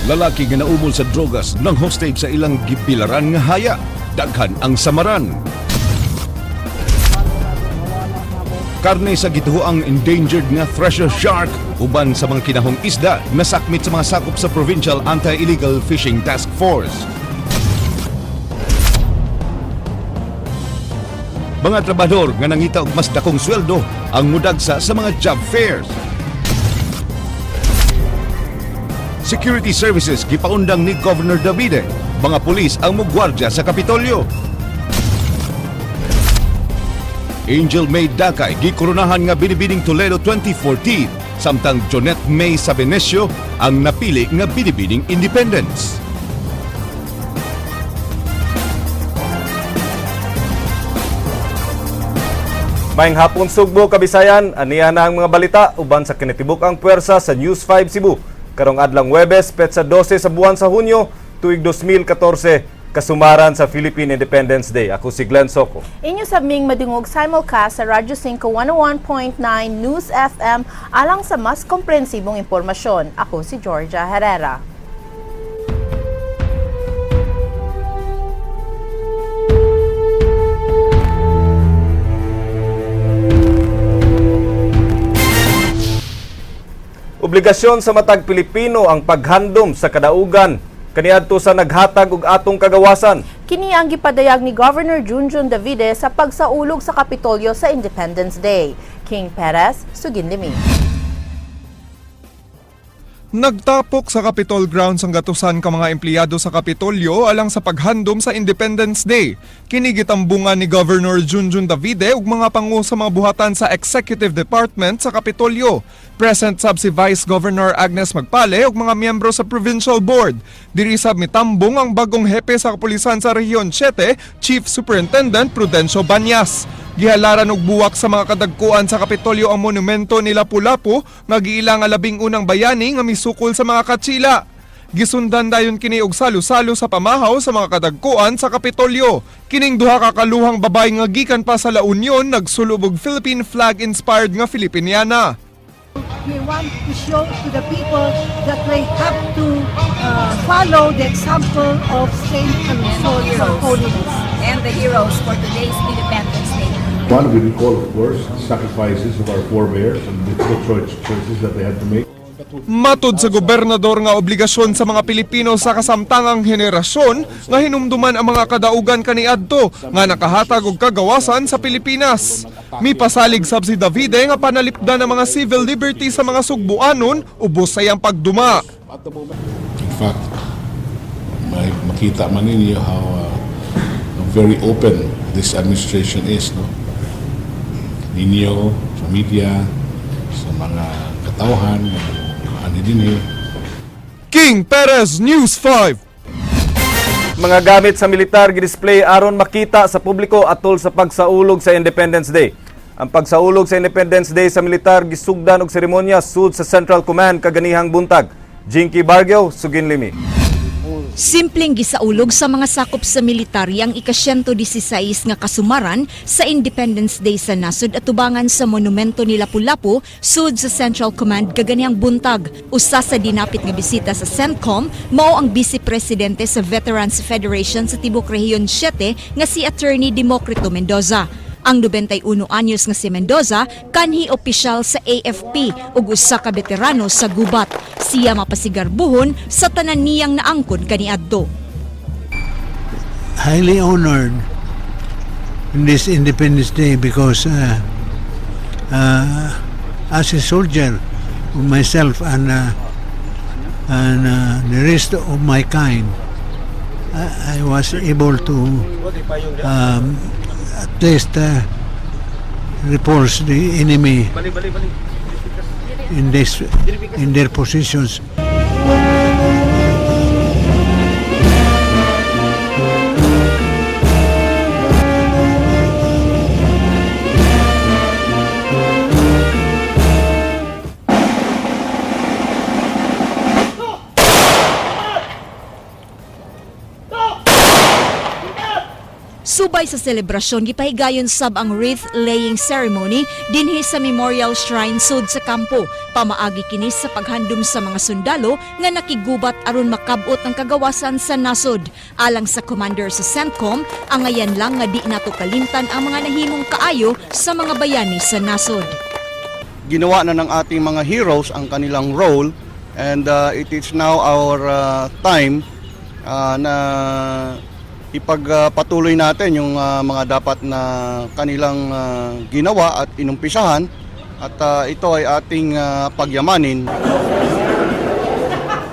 Lalaki nga naumol sa drogas nang hostage sa ilang gibilaran nga haya. Daghan ang samaran. Karne sa gituhoang endangered nga thresher shark uban sa mga kinahong isda nasakmit sa mga sakop sa Provincial Anti-Illegal Fishing Task Force. Mga trabador nga nangita og mas dakong sweldo ang mudagsa sa mga job fairs. Security services gipaundang ni Governor Davide. Mga pulis ang mugwardya sa Kapitolyo. Angel May Dakay gikoronahan nga Binibining Toledo 2014, samtang Jonette May Sabenesio ang napili nga Binibining Independence. Maayong hapon, Sugbo, Kabisayan, aniya na ang mga balita uban sa kinatibuk ang puwersa sa News 5 Cebu. Karong adlang Webes, petsa 12 sa buwan sa Hunyo, tuig 2014, kasumaran sa Philippine Independence Day. Ako si Glenn Soco. Inyo sabming madungog simulcast sa Radyo 5 101.9 News FM alang sa mas komprehensibong impormasyon. Ako si Georgia Herrera. Obligasyon sa matag Pilipino ang paghandom sa kadaugan kaniadto sa naghatag og atong kagawasan. Kini ang gipadayag ni Governor Junjun Davide sa pagsaulog sa Kapitolyo sa Independence Day. King Perez, Suginlimi. Nagtapok sa Capitol grounds ang gatusan ka mga empleyado sa Kapitolyo alang sa paghandom sa Independence Day. Kini gitambungan ni Governor Junjun Davide ug mga pangu sa mga buhatan sa Executive Department sa Kapitolyo. Present sab si Vice Governor Agnes Magpale ug mga miyembro sa Provincial Board. Diri sab mitambong ang bagong hepe sa kapulisan sa Rehiyon 7, Chief Superintendent Prudencio Banyas. Gihalaran og buwak sa mga kadagkuan sa Kapitolyo ang monumento ni Lapu-Lapu nga giila nga 11 bayani nga misukol sa mga katsila. Gisundan dayon kini og salo-salo sa pamahaw sa mga kadagkuan sa Kapitolyo. Kining duha ka kaluhang babae nga gikan pa sa La Union nagsulob og Philippine flag inspired nga Filipiniana. We want to show to the people that they have to follow the example of Saint Alonso of holiness. And the heroes for today's Independence Day. One, we recall, of course, the sacrifices of our forebears and the difficult choices that they had to make. Matod sa gobernador nga obligasyon sa mga Pilipino sa kasamtangang henerasyon nga hinumduman ang mga kadaugan kaniadto nga nakahatag og kagawasan sa Pilipinas. Mipasalig sab si Davide nga panalipdan ang mga civil liberty sa mga Sugbuanon ubos sa iyang pagduma. In fact, may makita man ninyo how very open this administration is, no? Ninyo, sa media, sa mga katawhan, mga ani dinhi. King Perez, News 5. Mga gamit sa militar gidisplay aron makita sa publiko atol sa pagsaulog sa Independence Day. Ang pagsaulog sa Independence Day sa militar gisugdan og seremonya sud sa Central Command kaganihang buntag. Jinky Bargeo, Suginlimi. Simpleng gisaulog sa mga sakop sa militarya ang ika-116 nga kasumaran sa Independence Day sa nasod atubangan sa monumento ni Lapu-Lapu sud sa Central Command kaganihang buntag. Usa sa dinapit nga bisita sa CENTCOM mao ang Vice Presidente sa Veterans Federation sa Tibok Rehiyon 7 nga si Attorney Democrito Mendoza. Ang 91 anyos nga si Mendoza kanhi opisyal sa AFP ug usa ka veterano sa gubat. Siya mapasigarbuhon sa tanan niyang naangkon kaniadto. Highly honored in this Independence Day because as a soldier myself and the rest of my kind, I was able to at least repulse the enemy in their positions. Subay Ubay sa selebrasyon, gipahigayon sab ang wreath laying ceremony dinhi sa Memorial Shrine sud sa kampo. Pamaagi kini sa paghandom sa mga sundalo nga nakigubat aron makabot ang kagawasan sa nasod. Alang sa commander sa CENTCOM, angayan lang nga di nato kalimtan ang mga nahimong kaayo sa mga bayani sa nasod. Ginawa na ng ating mga heroes ang kanilang role and it is now our time na ipagpatuloy natin yung mga dapat na kanilang ginawa at inumpisahan at ito ay ating pagyamanin.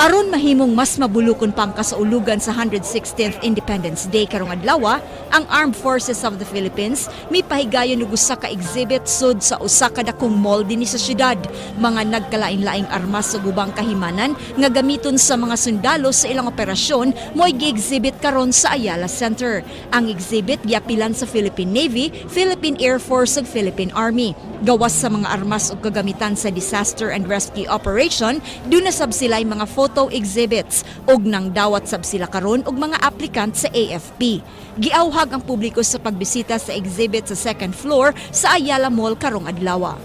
Aron mahimong mas mabulukon pang kasaulugan sa 116th Independence Day karong adlaw, ang Armed Forces of the Philippines mipahigayon og usa ka exhibit sud sa usa ka dakong mall dinhi sa syudad. Mga nagkalain-laing armas ug ubang kahimanan nga gamiton sa mga sundalo sa ilang operasyon mo'y gi-exhibit karon sa Ayala Center. Ang exhibit giapilan sa Philippine Navy, Philippine Air Force ug Philippine Army. Gawas sa mga armas ug kagamitan sa disaster and rescue operation, duna sab sila'y mga photo exhibits ug nang dawat sab sila karon og mga applicant sa AFP. Giawhag ang publiko sa pagbisita sa exhibit sa second floor sa Ayala Mall karong adlaw.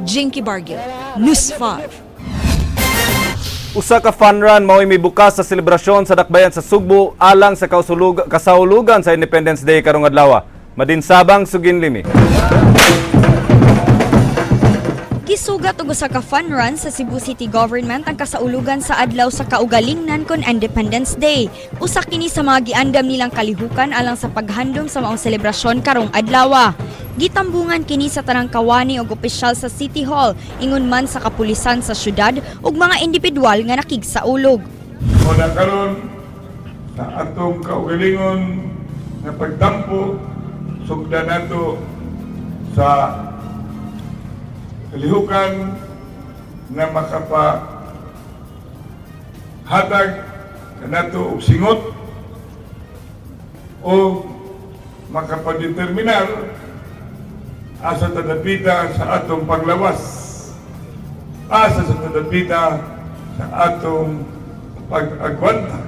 Jinky Bargil, News 5. Usa ka fun run mao'y mibukas sa selebrasyon sa Dakbayan sa Sugbo alang sa kasaulugan sa Independence Day karong adlaw. Madinsabang Suginlimi. Gisugat og usa ka fun run sa Cebu City Government ang kasaulugan sa adlaw sa kaugalingnan kon Independence Day. Usa kini sa mga giandam nilang kalihukan alang sa paghandom sa maong selebrasyon karong adlaw. Gitambungan kini sa tanang kawani og opisyal sa City Hall, ingon man sa kapulisan sa syudad ug mga individual nga nakigsaulog. Muna karon sa atong kaugalingon nga pagdampo, sugdan nato sa kalihukan na makapahatag kanato og singot o makapadeterminar asa ta dapita sa atong paglawas, asa sa ta dapita sa atong pag-agwanta.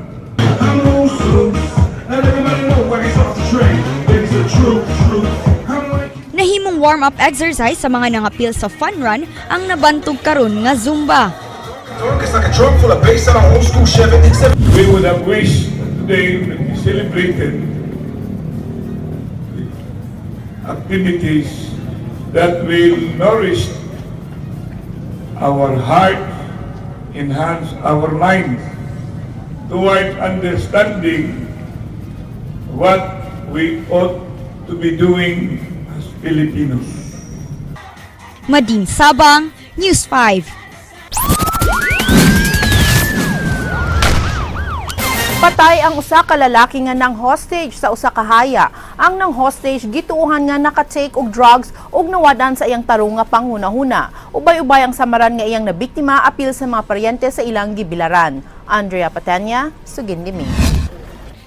Nahimong warm-up exercise sa mga nangapil sa fun run ang nabantog karon nga Zumba. We would have wished that today when we celebrated activities that will nourish our heart, enhance our minds towards understanding what we ought to be doing as Filipinos. Madin Sabang, News 5. Patay ang usa ka lalaki nga nang hostage sa usa ka haya. Ang nang hostage gituohan nga naka-take og drugs ug nawadan sa iyang tarong nga panghunahuna. Ubay-ubay ang samaran nga iyang nabiktima apil sa mga paryente sa ilang gibilaran. Andrea Patanya, Suginlimi.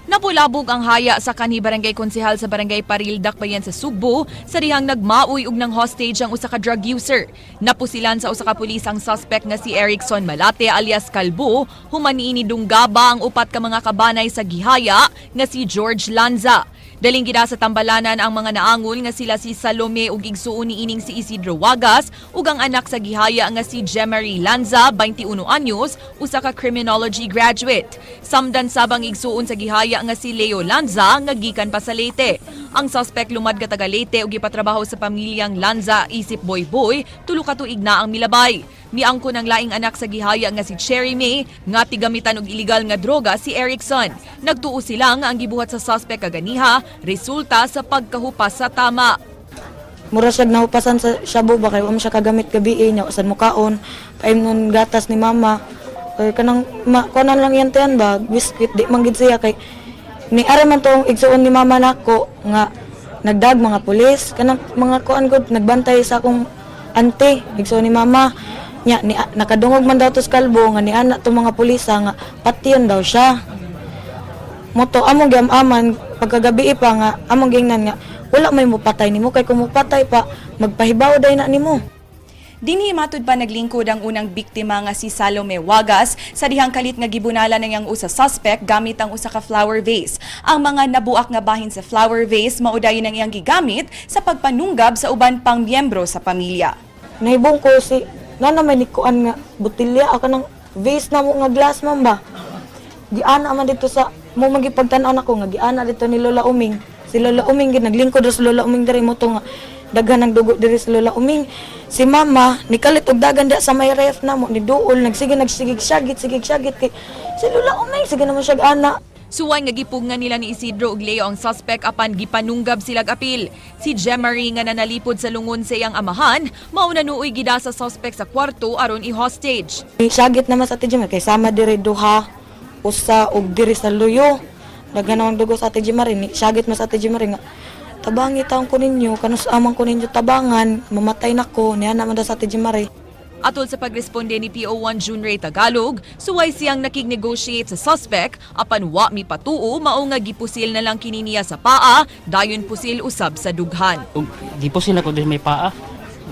Nabulabog ang haya sa kanhi barangay konsehal sa Barangay Paril, Dakbayan sa Sugbo sa dihang nagmaoy og nang hostage ang usa ka drug user. Napusilan sa usa ka pulis ang suspect nga si Erickson Malate alias Kalbo, human niini dunggaba ang upat ka mga kabanay sa gihaya nga si George Lanza. Daling gida sa tambalanan ang mga naangol nga sila si Salome ug igsuon ni ining si Isidro Wagas ug ang anak sa gihaya nga si Jemery Lanza, 21 anyos, usa ka criminology graduate. Samdan sabang igsuon sa gihaya nga si Leo Lanza nga gikan pa sa Leyte. Ang suspect lumad ka taga Leyte ug gipatrabaho sa pamilyang Lanza isip boy-boy, 3 ka tuig na ang milabay. Miangko ng laing anak sa gihaya nga si Cherry May nga tigamitan og iligal nga droga si Erickson. Nagtuo sila nga ang gibuhat sa suspect kaganiha resulta sa pagkahupas sa tama. Mura siya nahupasan sa shabu ba kay wa man siya kagamit gabi eh, nya usan mo kaon paimnon gatas ni mama or kanang kuanan lang yan tiyan ba biscuit di man gid siya kay ni ara man tong igsuon ni mama nako nga nagdag mga pulis kanang mga kuan gud nagbantay sa akong ante igsuon ni mama nya ni nakadungog man daw to sa kalbo nga ni ana tong mga pulisa nga patyon daw siya moto among giam-aman pagkagabi pa nga among gingnan nga wala may mupatay nimo kay kung mupatay pa magpahibaw day na nimo. Dinhi matud pa naglingkod ang unang biktima nga si Salome Wagas sa dihang kalit nga gibunalan ng iyang usa suspect gamit ang usa ka flower vase. Ang mga nabuak nga bahin sa flower vase mao dayon ang iyang gigamit sa pagpanunggab sa uban pang miyembro sa pamilya. Nahibong ko si nana may nikuan nga botelya ako ng vase na mo nga glass man ba. Giana man dito sa mo magipagtan-aw nako nga giana dito ni Lola Uming. Si Lola Uming gid naglingkod ra si Lola Uming diri mo to nga daghan ng dugo diri si Lola Uming. Si Mama nikalit og dagan da sa may ref na mo ni duol nagsige nagsigig syagit sigig syagit kay si Lola Uming sige naman siya ana. Suway nga gipugngan nila ni Isidro ug Leo ang suspect apan gipanunggab silag apil. Si Jemarie nga nanalipod sa lungon sa iyang amahan, mao na nuoy gida sa suspect sa kwarto aron i-hostage. Syagit naman sa Ate Jimar kay sama diri duha usa og diri sa luyo. Daghan ang dugo sa Ate Jimar ni syagit man sa Ate Jimar nga tabangi taon ko ninyo kanus amang ko ninyo tabangan mamatay nako niya naman daw sa Ate Jimar. Atol sa pagresponde ni PO1 Junray Tagalog, suway siyang nakig-negotiate sa suspect apan wa mi patuo mao nga gipusil na lang kini niya sa paa, dayon pusil usab sa dughan. Gipusil ako diri may paa.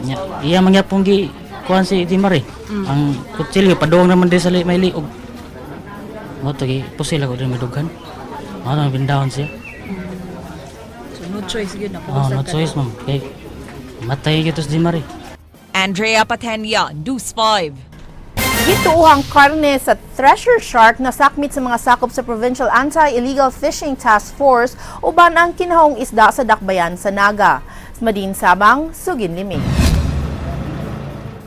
Nya, iya man gyapon gi kuan si Dimar eh. Ang kutsilyo paduong naman diri sa may liog. Mo to gi pusil ako diri may dughan. Mao na bindahon siya. So no choice yun. Oh, no choice, ma'am. Kay matay gyud to si Dimar eh. Andrea Patenia, News 5. Gituuhang karne sa thresher shark na sakmit sa mga sakop sa Provincial Anti-Illegal Fishing Task Force uban ang kinahong isda sa dakbayan sa Naga. Madin Sabang, Sugin Liming.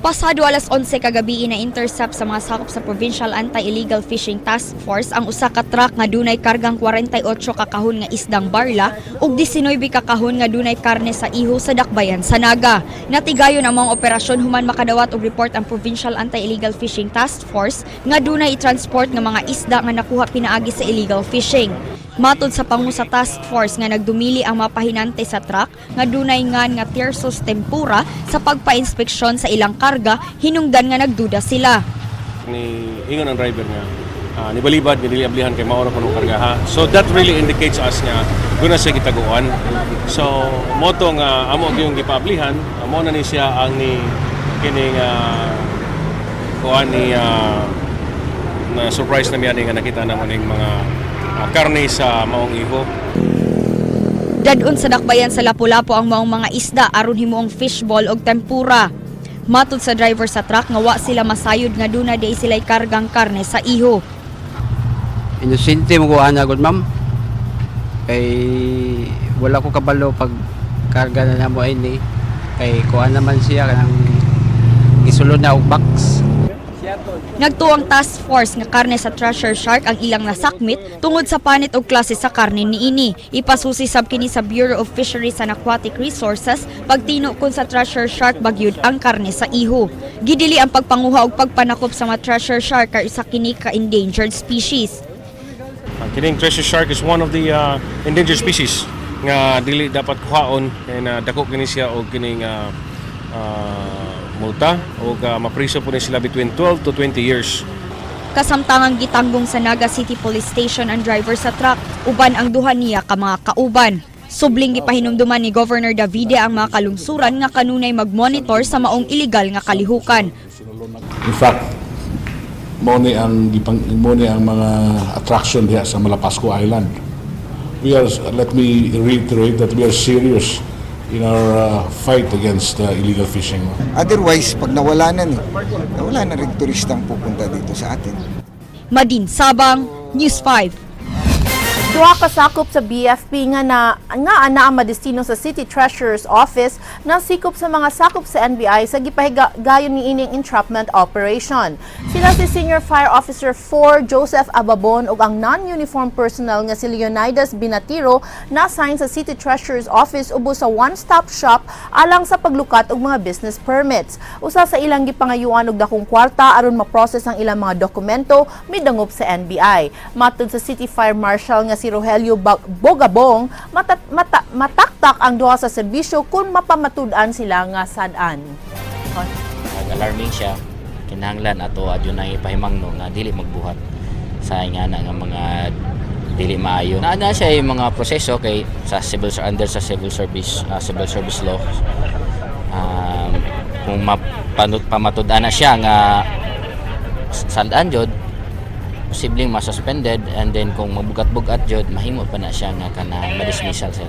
Pasado alas 11 kagabi na intercept sa mga sakop sa Provincial Anti-Illegal Fishing Task Force ang usa ka truck nga dunay kargang 48 ka kahon nga isdang barla ug 19 ka kahon nga dunay karne sa iho sa dakbayan sa Naga. Natigayon ang mga operasyon human makadawat og report ang Provincial Anti-Illegal Fishing Task Force nga dunay i-transport nga mga isda nga nakuha pinaagi sa illegal fishing. Matod sa pangu sa task force nga nagdumili ang mga pahinante sa truck nga dunay ngan nga Tirsos Tempura sa pagpa-inspeksyon sa ilang karga hinungdan nga nagduda sila. Ni ingon ang driver nga nibalibad nga dili ablihan kay mao ra kuno karga ha. So that really indicates us nga guna siya gitaguan. So moto nga amo gyung gipaablihan, amo na ni siya ang ni kining kuan ni na surprise na miya nga nakita namo ning mga karne sa maong iho. Dadon sa dakbayan sa Lapu-Lapu ang maong mga isda aron himuong fishball og tempura. Matod sa driver sa truck nga wa sila masayod nga duna di sila'y kargang karne sa iho. Inosente mo ko ana gud, ma'am. Kay wala ko kabalo pag karga na namo ini. Kay kuan naman siya kanang gisulod na og box. Nagtuo ang task force nga karne sa thresher shark ang ilang nasakmit tungod sa panit og klase sa karne niini. Ipasusi sab kini sa Bureau of Fisheries and Aquatic Resources pagtino kun sa thresher shark bagyud ang karne sa iho. Gidili ang pagpanguha og pagpanakop sa mga thresher shark kay usa kini ka endangered species. Ang kining thresher shark is one of the endangered species nga dili dapat kuhaon kay na dako kini siya og kining multa o mapriso po ni sila between 12 to 20 years. Kasamtangang gitanggong sa Naga City Police Station ang driver sa truck uban ang duha niya ka mga kauban. Subling gipahinumduman ni Governor Davide ang mga kalungsuran nga kanunay magmonitor sa maong illegal nga kalihukan. In fact, mo ni ang mga attraction diha sa Malapascua Island. We are let me reiterate that we are serious in our fight against illegal fishing. Otherwise, pag nawala na ni, nawala na rin turistang pupunta dito sa atin. Madin Sabang, News 5. Duha ka sakop sa BFP nga na nga ana ang madestino sa City Treasurer's Office na sikop sa mga sakop sa NBI sa gipahigayon niining entrapment operation. Sila si Senior Fire Officer 4 Joseph Ababon ug ang non-uniform personnel nga si Leonidas Binatiro na assign sa City Treasurer's Office ubos sa one-stop shop alang sa paglukat og mga business permits. Usa sa ilang gipangayuan og dakong kwarta aron ma-process ang ilang mga dokumento midangop sa NBI. Matod sa City Fire Marshal nga si Rogelio Bogabong, mataktak ang duha sa serbisyo kung mapamatud-an sila nga sad-an. Alarming siya, kinahanglan ato adunay ipahimangno nga dili magbuhat sa ingana nga mga dili maayo na na siya yung mga proseso kay sa civil under sa civil service law. Kung pamatud-an na siya nga saldaan jud, posibleng ma-suspended, and then kung mabugat-bugat jud, mahimo pa na siya nga kana ma-dismissal sa.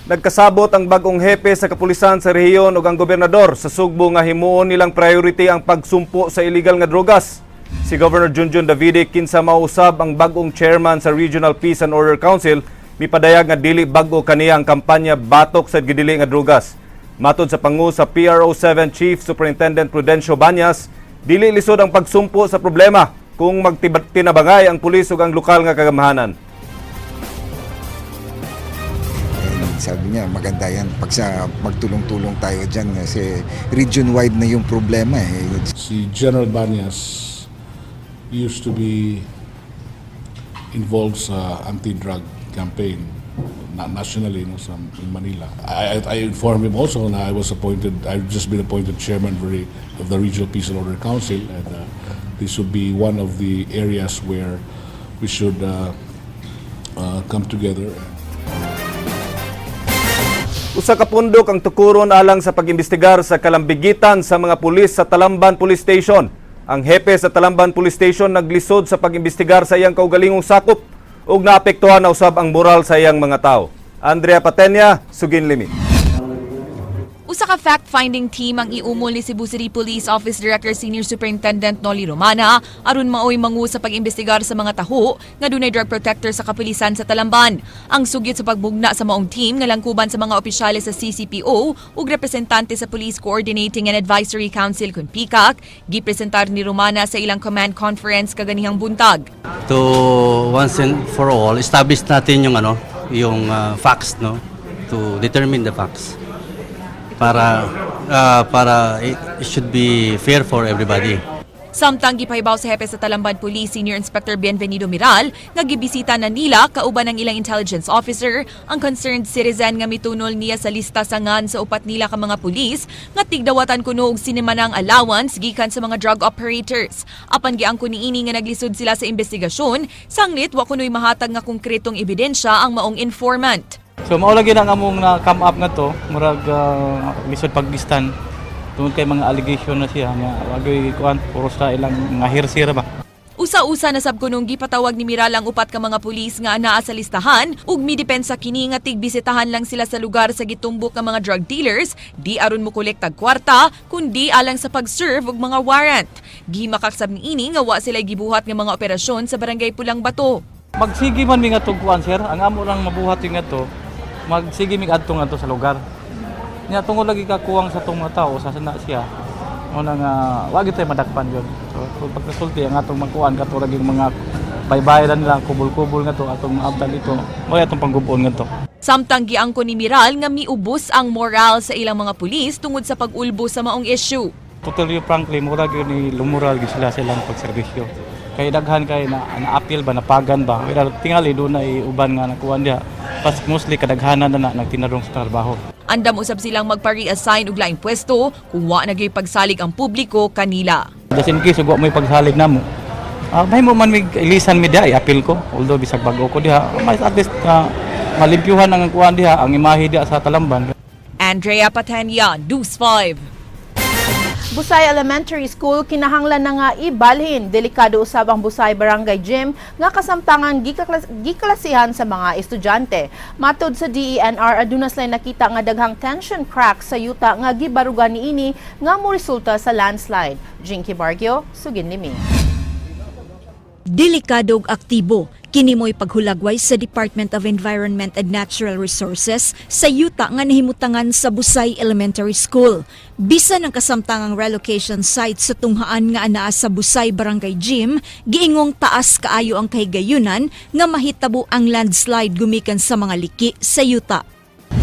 Nagkasabot ang bagong hepe sa kapulisan sa rehiyon ug ang gobernador sa Sugbo nga himuon nilang priority ang pagsumpo sa illegal nga drogas. Si Governor Junjun Davide, kinsa mausab ang bagong chairman sa Regional Peace and Order Council, mipadayag nga dili bag-o kaniya ang kampanya batok sa gidili nga drogas. Matod sa pangu sa PRO 7 Chief Superintendent Prudencio Banyas, dili lisod ang pagsumpo sa problema kung magtinabangay ang pulis ug ang lokal nga kagamhanan. And sabi niya, maganda yan pag sa magtulong-tulong tayo dyan kasi region-wide na yung problema eh. Si General Banyas used to be involved sa anti-drug campaign nationally, no, sa, in Manila. I informed him also na I was appointed, I've just been appointed chairman of the Regional Peace and Order Council, and this would be one of the areas where we should come together. Usa ka pundok ang tukuron alang sa pag-imbestigar sa kalambigitan sa mga pulis sa Talamban Police Station. Ang hepe sa Talamban Police Station naglisod sa pag-imbestigar sa iyang kaugalingong sakop ug naapektuhan na usab ang moral sa iyang mga tao. Andrea Patenya, Sugin Limi. Usa ka fact-finding team ang iumol ni Cebu City Police Office Director Senior Superintendent Nolly Romana aron maoy mangu sa pag-imbestigar sa mga taho nga dunay drug protector sa kapulisan sa Talamban. Ang sugyot sa pagbugna sa maong team nga langkuban sa mga opisyales sa CCPO ug representante sa Police Coordinating and Advisory Council kun PCAC, gipresentar ni Romana sa ilang command conference kaganihang buntag. To once and for all establish natin yung ano, yung facts, no, to determine the facts para it should be fair for everybody. Samtang gipahibaw sa hepe sa Talamban Police Senior Inspector Bienvenido Miral nga gibisita na nila kauban ng ilang intelligence officer ang concerned citizen nga mitunol niya sa lista sa ngan sa upat nila ka mga pulis nga tigdawatan kuno og sinimanang allowance gikan sa mga drug operators. Apan giangko niini nga naglisod sila sa investigasyon sanglit wa kunoy mahatag nga konkretong ebidensya ang maong informant. So mao lagi na ang among na come up nga to, murag lisod paggistan tungod kay mga allegation na siya nga wagoy kuan, puro sa ilang mga hearsay ra ba. Usa-usa na sab kunong gipatawag ni Miral ang upat ka mga pulis nga anaa sa listahan ug midepensa kini nga tigbisitahan lang sila sa lugar sa gitumbok nga mga drug dealers, di aron mokolektag kwarta kundi alang sa pag-serve og mga warrant. Gimakak sab niini nga wa sila gibuhat nga mga operasyon sa Barangay Pulang Bato. Magsige man mi nga kuan, sir, ang amo lang mabuhat yung nga to, magsige mi adto nga to sa lugar. Nya tungod lagi kakuwang sa tong mga tao sa sana siya. Mo na nga wa gyud tay madakpan yun. So kung pagkasulti ang atong magkuan kato lagi mga baybayan nila, kubol-kubol nga to atong maabtan ito. Mo atong panggubon nga to. Samtang giangko ni Miral nga miubos ang moral sa ilang mga pulis tungod sa pag-ulbo sa maong issue. To tell you frankly, mura gyud ni lumural gyud sila sa ilang pagserbisyo. Kay daghan kay na na-appeal ba, napagan ba. Pero tingali doon na uban nga nakuan diha. Pas mostly kadaghanan na, na nagtinarong sa trabaho. Andam usab silang magpa-reassign og laing pwesto kung wa na gyud pagsalig ang publiko kanila. Just in case ug wa mo'y pagsalig namo. Mahimo man mig ilisan mi diha, i-appeal ko. Although bisag bag-o ko diha, mas at least malimpyuhan ang kuan diha, ang imahe diha sa Talamban. Andrea Patenia, News 5. Busay Elementary School kinahanglan na nga ibalhin. Delikado usab ang Busay Barangay Gym nga kasamtangan giklasihan sa mga estudyante. Matod sa DENR, aduna sila nakita nga daghang tension cracks sa yuta nga gibarugan niini nga moresulta sa landslide. Jinky Bargio, Sugin Limi. Delikado ug aktibo kini mo'y paghulagway sa Department of Environment and Natural Resources sa yuta nga nahimutangan sa Busay Elementary School. Bisan ang kasamtangang relocation site sa tunghaan nga anaa sa Busay Barangay Gym, giingong taas kaayo ang kahigayunan nga mahitabo ang landslide gumikan sa mga liki sa yuta.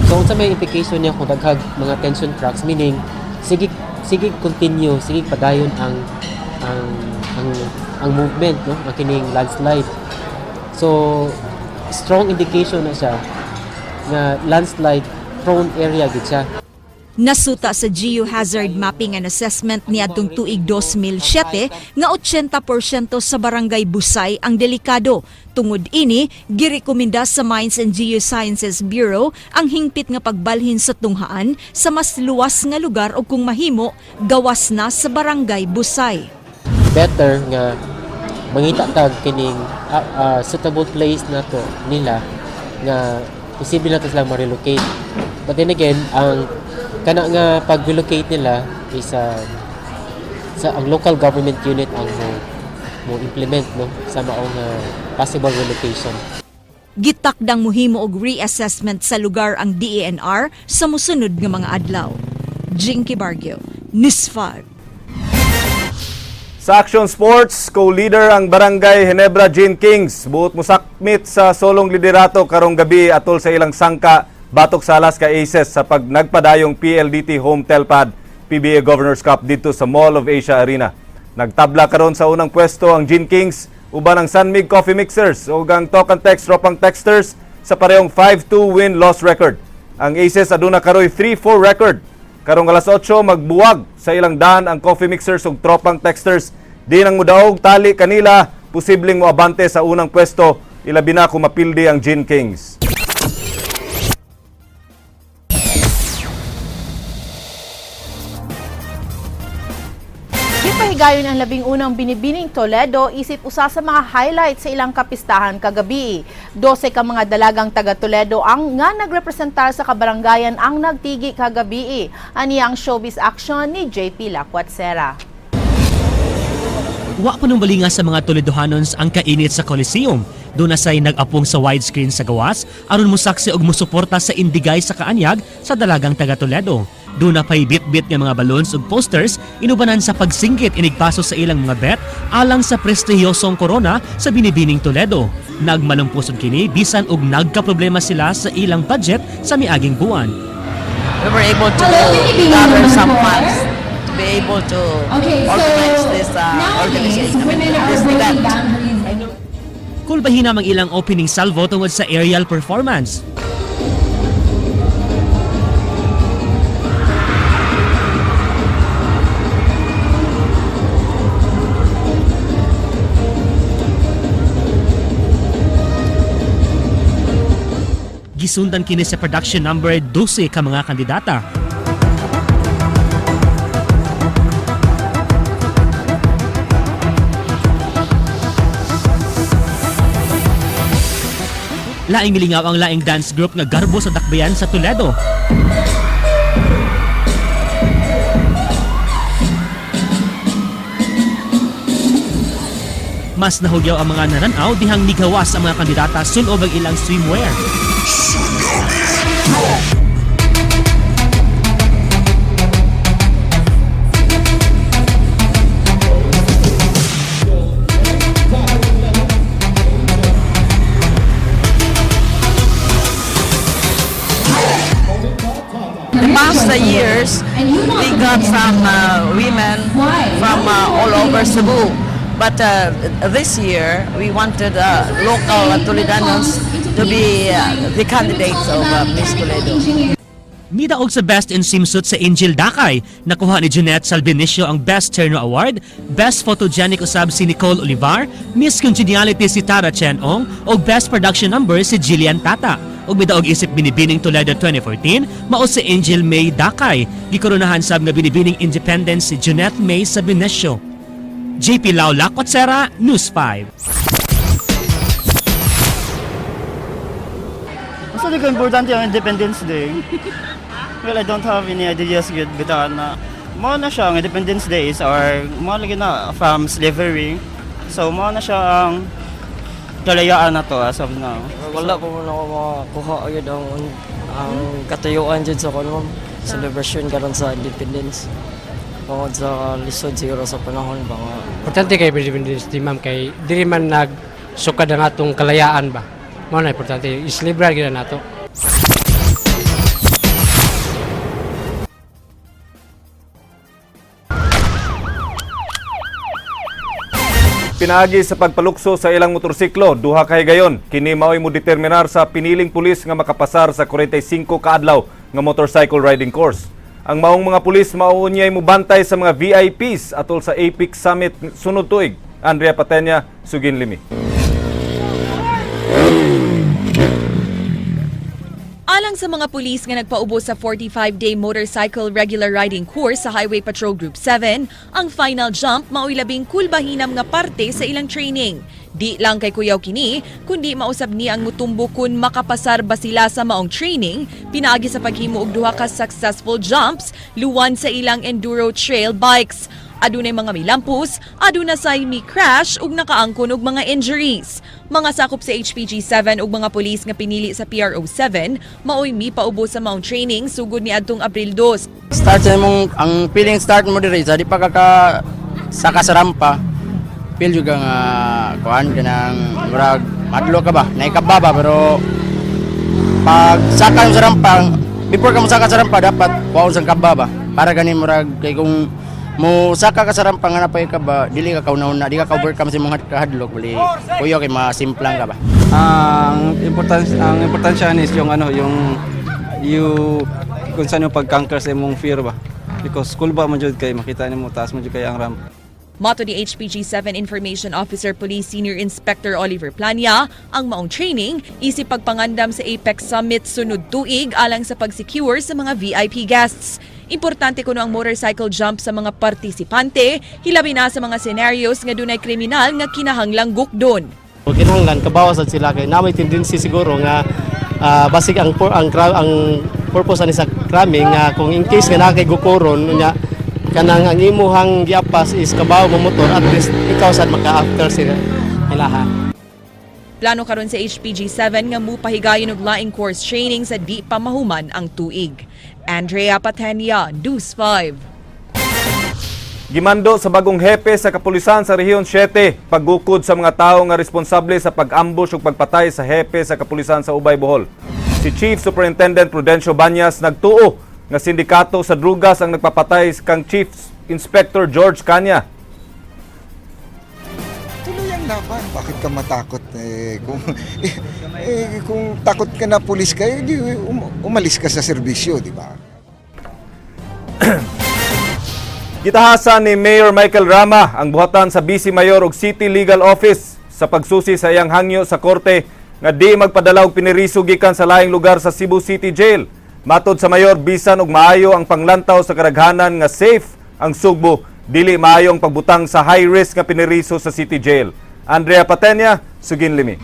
So unsa may implication niya kung daghag mga tension cracks, meaning sige sige continue, sige padayon ang movement, no, ang kining landslide. So strong indication na siya nga landslide prone area gid siya. Nasuta sa Geohazard Mapping and Assessment niadtong tuig 2007 nga 80% sa barangay Busay ang delikado. Tungod ini, girekomenda sa Mines and Geosciences Bureau ang hingpit nga pagbalhin sa tunghaan sa mas luwas nga lugar o kung mahimo, gawas na sa barangay Busay. Better nga mangita tag kining suitable place na to nila nga posible na to sila ma-relocate. But then again, ang kana nga pag-relocate nila is sa ang local government unit ang mo implement, no, sa maong possible relocation. Gitakdang muhimo og reassessment sa lugar ang DENR sa mosunod nga mga adlaw. Jinky Bargio, News 5. Sa Action Sports, co-leader ang Barangay Ginebra Gin Kings. Buot musakmit sa solong liderato karong gabi atol sa ilang sangka batok sa Alaska Aces sa pag nagpadayong PLDT Home Telpad PBA Governors Cup dito sa Mall of Asia Arena. Nagtabla karon sa unang pwesto ang Gin Kings uban ang San Mig Coffee Mixers ug ang Talk and Text Tropang Texters sa parehong 5-2 win-loss record. Ang Aces aduna karoy 3-4 record. Karong alas 8, magbuwag sa ilang daan ang Coffee Mixers ug Tropang Texters. Di nang mudaog tali kanila, posibleng moabante sa unang pwesto, ilabi na kung mapildi ang Gin Kings. Gipahigayon ang 11 na Binibining Toledo isip usa sa mga highlight sa ilang kapistahan kagabi. 12 ka mga dalagang taga Toledo ang nga nagrepresentar sa kabarangayan ang nagtigi kagabi. Ani ang showbiz action ni JP Lacuatsera. Wa pa nung balinga sa mga Toledohanons ang kainit sa Coliseum. Doon na say nag-apong sa widescreen sa gawas aron mosaksi og mosuporta sa indigay sa kaanyag sa dalagang taga Toledo. Doon na pay bit-bit nga mga balloons ug posters inubanan sa pagsinggit inigpaso sa ilang mga bet alang sa prestihiyosong korona sa Binibining Toledo. Nagmalumpusod kini bisan og nagkaproblema sila sa ilang budget sa miaging buwan. We were able to gather some funds to be able to organize this organization, I mean, this event. Kulbahin ang ilang opening salvo tungod sa aerial performance. Gisundan kini sa production number 12 ka mga kandidata. Laing milingaw ang laing dance group nga garbo sa dakbayan sa Toledo. Mas nahugyaw ang mga nananaw dihang nigawas ang mga kandidata sulob ang ilang swimwear. The past years, we got some women from all over Cebu. But this year, we wanted local Toledanos to be the candidates of Miss Toledo. Midaog sa Best in Swimsuit sa Angel Dakay. Nakuha ni Jeanette Salvinicio ang Best Terno Award, Best Photogenic usab si Nicole Olivar, Miss Congeniality si Tara Chen Ong, ug Best Production Number si Jillian Tata. Ug midaog isip Binibining Toledo 2014, mao si Angel May Dakay. Gikoronahan sab nga Binibining Independence si Jeanette May Sabinicio. JP Lau Lacotsera, News 5. Basta di ko importante ang Independence Day. Well, I don't have any ideas gud bitaw na mao na siya ang Independence Day is our mao lagi na from slavery. So mao na siya ang kalayaan na to as of now. Wala pa man ako makakuha agad ang katuyuan dyan sa kuno, ma'am. Celebration karon sa independence. Tungod sa lisod siguro sa panahon ba nga. Importante kay Independence Day, ma'am, kay diri man nagsukad ang atong kalayaan ba. Mao na importante, i-celebrar gyud na nato. Pinaagi sa pagpalukso sa ilang motorsiklo, duha ka higayon. Kini mao'y mo determinar sa piniling pulis nga makapasar sa 45 ka adlaw nga motorcycle riding course. Ang maong mga pulis mauunyay mubantay sa mga VIPs atol sa APEC Summit sunod tuig. Andrea Patenya, Sugin Limi. Alang sa mga pulis nga nagpaubos sa 45-day motorcycle regular riding course sa Highway Patrol Group 7, ang final jump mao'y labing kulbahinam nga parte sa ilang training. Di lang kay kuyaw kini, kundi mausab ni ang mutumbo kun makapasar ba sila sa maong training, pinaagi sa paghimo og duha ka successful jumps luwan sa ilang enduro trail bikes. Adunay mga milampus, aduna say mi crash ug nakaangkon og mga injuries. Mga sakop sa HPG 7 ug mga pulis nga pinili sa PRO 7 maoy mipaubos sa maong training sugod ni adtong Abril 2. Start sa imong ang feeling, start mo diri sa di pa ka ka saka sa rampa, feel juga nga kuan kanang murag madlo ka ba, naikaba ba. Pero pag saka mo sa rampa, before ka mosaka sa rampa, dapat kuhaon sang kaba ba, para gani murag kay kung mo saka ka sa rampa nga napay ka ba, dili ka kauna-una, di ka ka-overcome sa imong kahadlok, bali kuyo kay masimplang ka ba. Ang importansya is yung ano, yung you kung saan yung pag-conquer sa imong fear ba. Because cool ba man jud kay makita nimo taas man jud kay ang ramp. Mato ni HPG 7 Information Officer Police Senior Inspector Oliver Plania, ang maong training isip pagpangandam sa APEC Summit sunod tuig alang sa pag-secure sa mga VIP guests. Importante kuno ang motorcycle jump sa mga partisipante, hilabi na sa mga scenarios nga dunay kriminal nga kinahanglang gukdon. O kinahanglan kabaw sad sila kay na may tendency siguro nga basig ang purpose ani sa cramming nga kung in case nga naa kay gukoron unya kanang ang imuhang giapas is kabaw mo motor, at least ikaw sad maka-after sila ilaha. Plano karon sa HPG 7 nga mupahigayon og laing course training sa di pa mahuman ang tuig. Andrea Patenia, News 5. Gimando sa bagong hepe sa kapulisan sa Rehiyon 7 paggukod sa mga tao nga responsable sa pag-ambush ug pagpatay sa hepe sa kapulisan sa Ubay, Bohol. Si Chief Superintendent Prudencio Banyas nagtuo nga sindikato sa drugas ang nagpapatay kang Chief Inspector George Kanya. Tuloy ang laban. Bakit ka matakot? Eh, kung takot ka na pulis ka, eh, di, umalis ka sa serbisyo, di ba? Gitahasan ni Mayor Michael Rama ang buhatan sa Vice Mayor ug City Legal Office sa pagsusi sa iyang hangyo sa korte nga di magpadala og piniriso gikan sa laing lugar sa Cebu City Jail. Matod sa mayor, bisan og maayo ang panglantaw sa kadaghanan nga safe ang Sugbo, dili maayo ang pagbutang sa high risk nga piniriso sa City Jail. Andrea Patenya, Sugin Limi.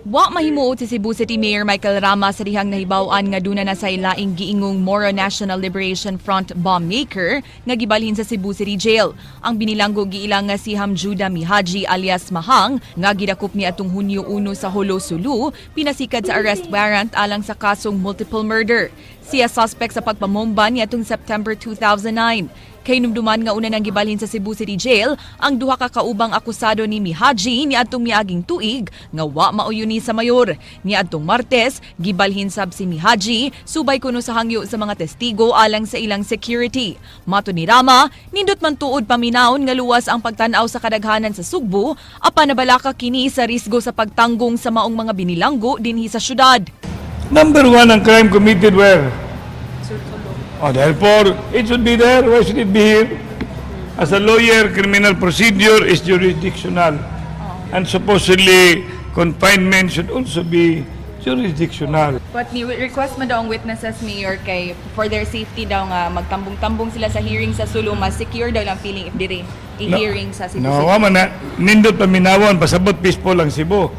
Wa mahimuot si Cebu City Mayor Michael Rama sa dihang nahibaw-an nga duna na sa ilaing giingong Moro National Liberation Front bomb maker nga gibalhin sa Cebu City Jail. Ang binilanggo giila nga si Hamjuda Mihaji alias Mahang nga gidakop ni atong Hunyo 1 sa Jolo, Sulu, pinasikad sa arrest warrant alang sa kasong multiple murder. Siya suspect sa pagpamomba ni atong September 2009. Kay numduman nga una nang gibalhin sa Cebu City Jail ang duha ka kaubang akusado ni Mihaji niadtong miaging tuig nga wa mauyuni sa mayor. Niadtong Martes, gibalhin sab si Mihaji subay kuno sa hangyo sa mga testigo alang sa ilang security. Mato ni Rama, nindot man tuod paminawon nga luwas ang pagtan-aw sa kadaghanan sa Sugbo apan nabalaka kini sa risgo sa pagtanggong sa maong mga binilanggo dinhi sa syudad. Number one, ang crime committed where? Oh, therefore, it should be there. Why should it be here? As a lawyer, criminal procedure is jurisdictional. And supposedly, confinement should also be jurisdictional. But ni request man daw ang witnesses, Mayor, kay for their safety daw nga magtambong-tambong sila sa hearing sa Sulu, mas secure daw lang feeling if diri i-hearing sa Cebu No, City. wa man na. Nindot paminawon, pasabot peaceful ang Cebu.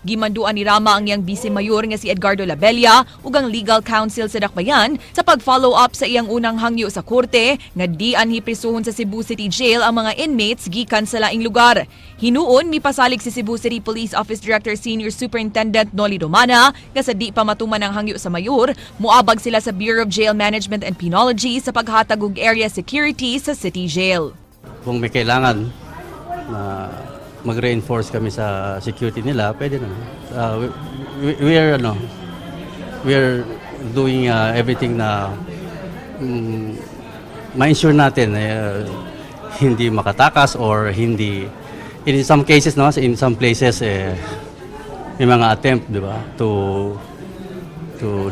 Gimanduan ni Rama ang iyang vice mayor nga si Edgardo Labella ug ang legal counsel sa Dakbayan sa pag-follow up sa iyang unang hangyo sa korte nga di anhi prisuhon sa Cebu City Jail ang mga inmates gikan sa laing lugar. Hinuon mipasalig si Cebu City Police Office Director Senior Superintendent Noli Romana nga sa di pa matuman ang hangyo sa mayor, muabag sila sa Bureau of Jail Management and Penology sa paghatag og area security sa City Jail. Kung may kailangan na mag-reinforce kami sa security nila, pwede na. We are doing everything na ma-ensure natin hindi makatakas or hindi, in some cases, no, in some places eh, may mga attempt, di ba, to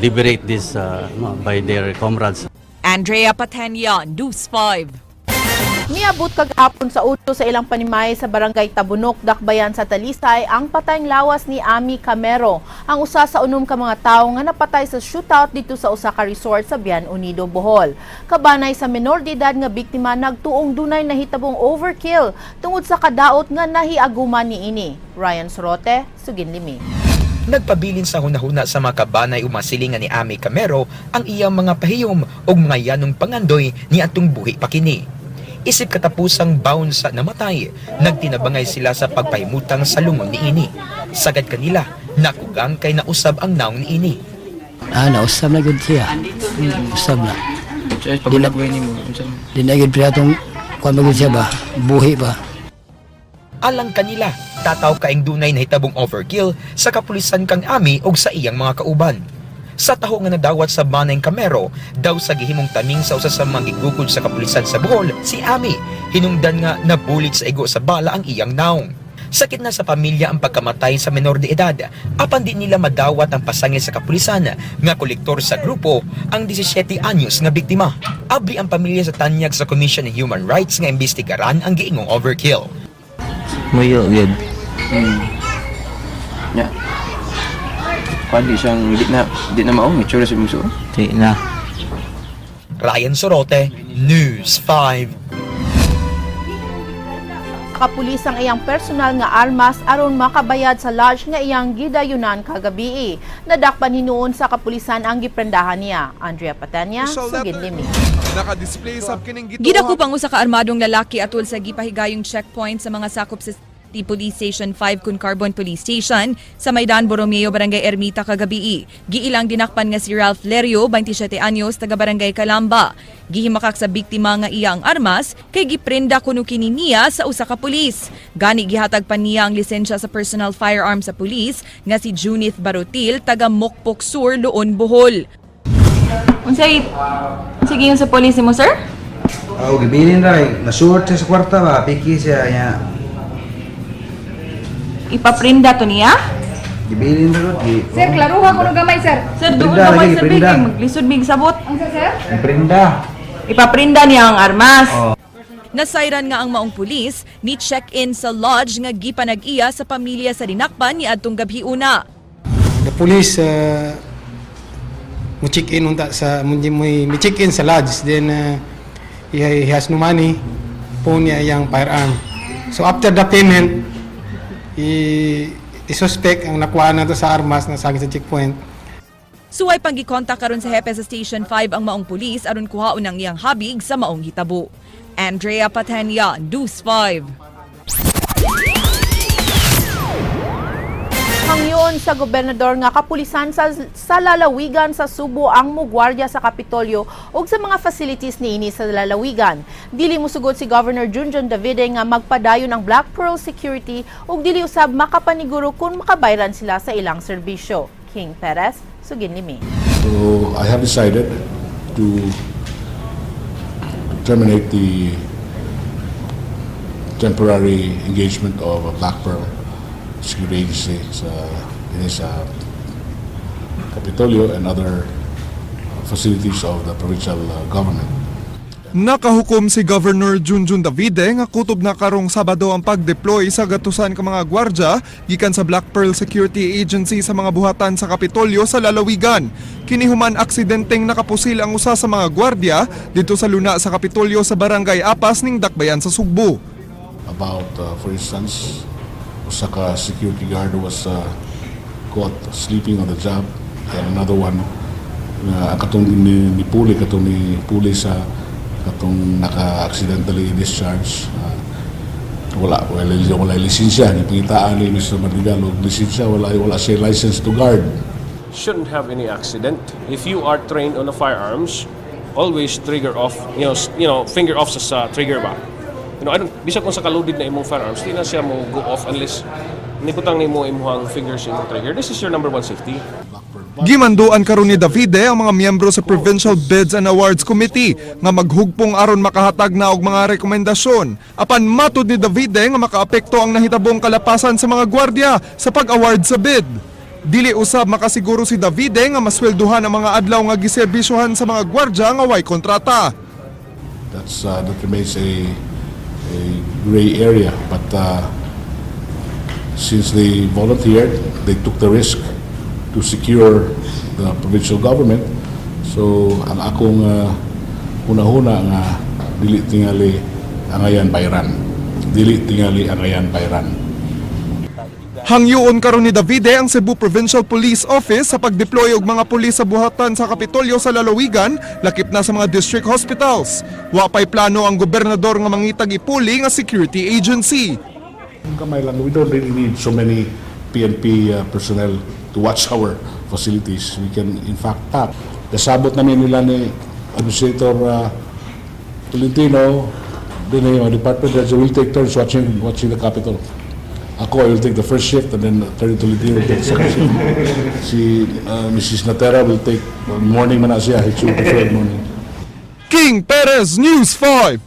liberate this no, by their comrades. Andrea Patenya, News 5. Miabot kagahapon sa uto sa ilang panimay sa Barangay Tabunok, Dakbayan sa Talisay ang patayng lawas ni Ami Camero, ang usa sa 6 ka mga tawo nga napatay sa shootout dito sa usa ka resort sa Bian Unido, Bohol. Kabanay sa menor de edad nga biktima, nagtuong dunay nahitabong overkill tungod sa kadaot nga nahiaguman niini. Ryan Sorote, Suginlimi. Nagpabilin sa hunahuna sa mga kabanay umasilingan ni Ami Camero ang iyang mga pahiyom ug mga yanong pangandoy ni atong buhi pa kini. Isip katapusang baon sa namatay, nagtinabangay sila sa pagpahimutang sa lungon niini. Sagad kanila, nakugang kay nausab ang naong niini. Ah, nausab na gud siya. Usab na. Di na, di na gud atong kuan gud siya ba? Buhi ba? Alang kanila, tataw kaing dunay nahitabong overkill sa kapulisan kang Ami og sa iyang mga kauban. Sa taho nga nadawat sa banay Camero, daw sa gihimong taming sa usa sa mga gigukod sa kapulisan sa Bohol, si Ami, hinungdan nga nabulit sa igo sa bala ang iyang naong. Sakit na sa pamilya ang pagkamatay sa menor de edad, apan di nila madawat ang pasangil sa kapulisan nga kolektor sa grupo ang 17 anyos nga biktima. Abli ang pamilya sa tanyag sa Commission on Human Rights nga imbestigaran ang giingong overkill. Muyo gyud. Ya. Kuan di siyang di na mao mature sa imong suo. Di na. Ryan Sorote, News 5. Kapulis ang iyang personal nga armas aron makabayad sa lodge nga iyang gidayunan kagabii. Nadakpan hinuon sa kapulisan ang giprendahan niya. Andrea Patanya, Suginlimi. Naka-display sa kining Gidakop ang usa ka armadong lalaki atol sa gipahigayong checkpoint sa mga sakop sa City Police Station 5 kun Carbon Police Station sa Maidan Borromeo, Barangay Ermita kagabii. Giilang dinakpan nga si Ralph Lerio, 27 anyos, taga Barangay Calamba. Gihimakak sa biktima nga iya ang armas kay giprenda kuno kini niya sa usa ka pulis. Gani gihatag pa niya ang lisensya sa personal firearm sa pulis nga si Junith Barutil, taga Mokpok Sur, Luon, Bohol. Unsay unsay giingon sa pulis nimo, sir? Oh, gibilin ra kay nasuot siya sa kwarta ba, piki siya nya. Ipaprinda to niya? Gibilin ra gud. Sir, klaruha ko gamay, sir. Sir, doon Prinda, gamay, lagi, sir, prinda. kay maglisod mig sabot. Ang sir? Prinda. Ipaprinda niya ang armas. Oh. Nasayran nga ang maong pulis ni check-in sa lodge nga gipanag-iya sa pamilya sa dinakpan ni adtong gabhi una. The police mo check in unta sa mo mo check in sa lodge, then he has no money, phone niya iyang firearm. So after the payment, i suspect ang nakuha na to sa armas na sa checkpoint. Suway panggikontak karon sa hepe sa Station 5 ang maong pulis aron kuhaon ang iyang habig sa maong hitabo. Andrea Patenya, News 5. Hangyon sa gobernador nga kapulisan sa lalawigan sa Subo ang mugwardiya sa Kapitolyo ug sa mga facilities niini sa lalawigan. Dili mosugot si Governor Junjun Davide nga magpadayon ang Black Pearl Security ug dili usab makapaniguro kung makabayran sila sa ilang serbisyo. King Perez, Suginlimi. So I have decided to terminate the temporary engagement of a Black Pearl Security Agency sa dinhi sa Kapitolyo and other facilities of the provincial government. Nakahukom si Governor Junjun Davide nga kutob na karong Sabado ang pag-deploy sa gatusan ka mga gwardya gikan sa Black Pearl Security Agency sa mga buhatan sa Kapitolyo sa lalawigan. Kini human aksidenteng nakapusil ang usa sa mga gwardya dito sa luna sa Kapitolyo sa Barangay Apas ning Dakbayan sa Sugbo. About, for instance, usa ka security guard was caught sleeping on the job and another one na ang katong ni puli katong ni puli sa katong naka-accidentally discharge, wala lisensya. Gipangitaan ni Mr. Madrigal og lisensya, wala siya license to guard. Shouldn't have any accident. If you are trained on the firearms, always trigger off, finger off sa trigger ba. I don't, bisag kung sa ka-loaded na imong firearms, di na siya mo go off unless nibutang nimo imuhang fingers sa imong trigger. This is your number one safety. Gimanduan karon ni Davide ang mga miyembro sa Provincial Bids and Awards Committee nga maghugpong aron makahatag na og mga rekomendasyon. Apan matud ni Davide nga makaapekto ang nahitabong kalapasan sa mga gwardiya sa pag-award sa bid. Dili usab makasiguro si Davide nga maswelduhan ang mga adlaw nga giserbisyohan sa mga gwardya nga way kontrata. That remains a gray area. But since they volunteered, they took the risk to secure the provincial government. So ang akong hunahuna nga dili tingali angayan bayran. Dili tingali angayan bayran. Hangyoon karon ni Davide ang Cebu Provincial Police Office sa pagdeploy og mga pulis sa buhatan sa Kapitolyo sa lalawigan, lakip na sa mga district hospitals. Wa pay plano ang gobernador nga mangitag ipuli nga security agency. Kamay lang, we don't really need so many PNP personnel to watch our facilities. We can in fact tap. Nasabot namin nila ni Administrator Tolentino, din yung department heads will take turns watching the Capitol. Ako, I will take the first shift and then Attorney Tolentino will take the second shift. Si Mrs. Natera will take morning man na siya. She will prefer morning. King Perez, News 5.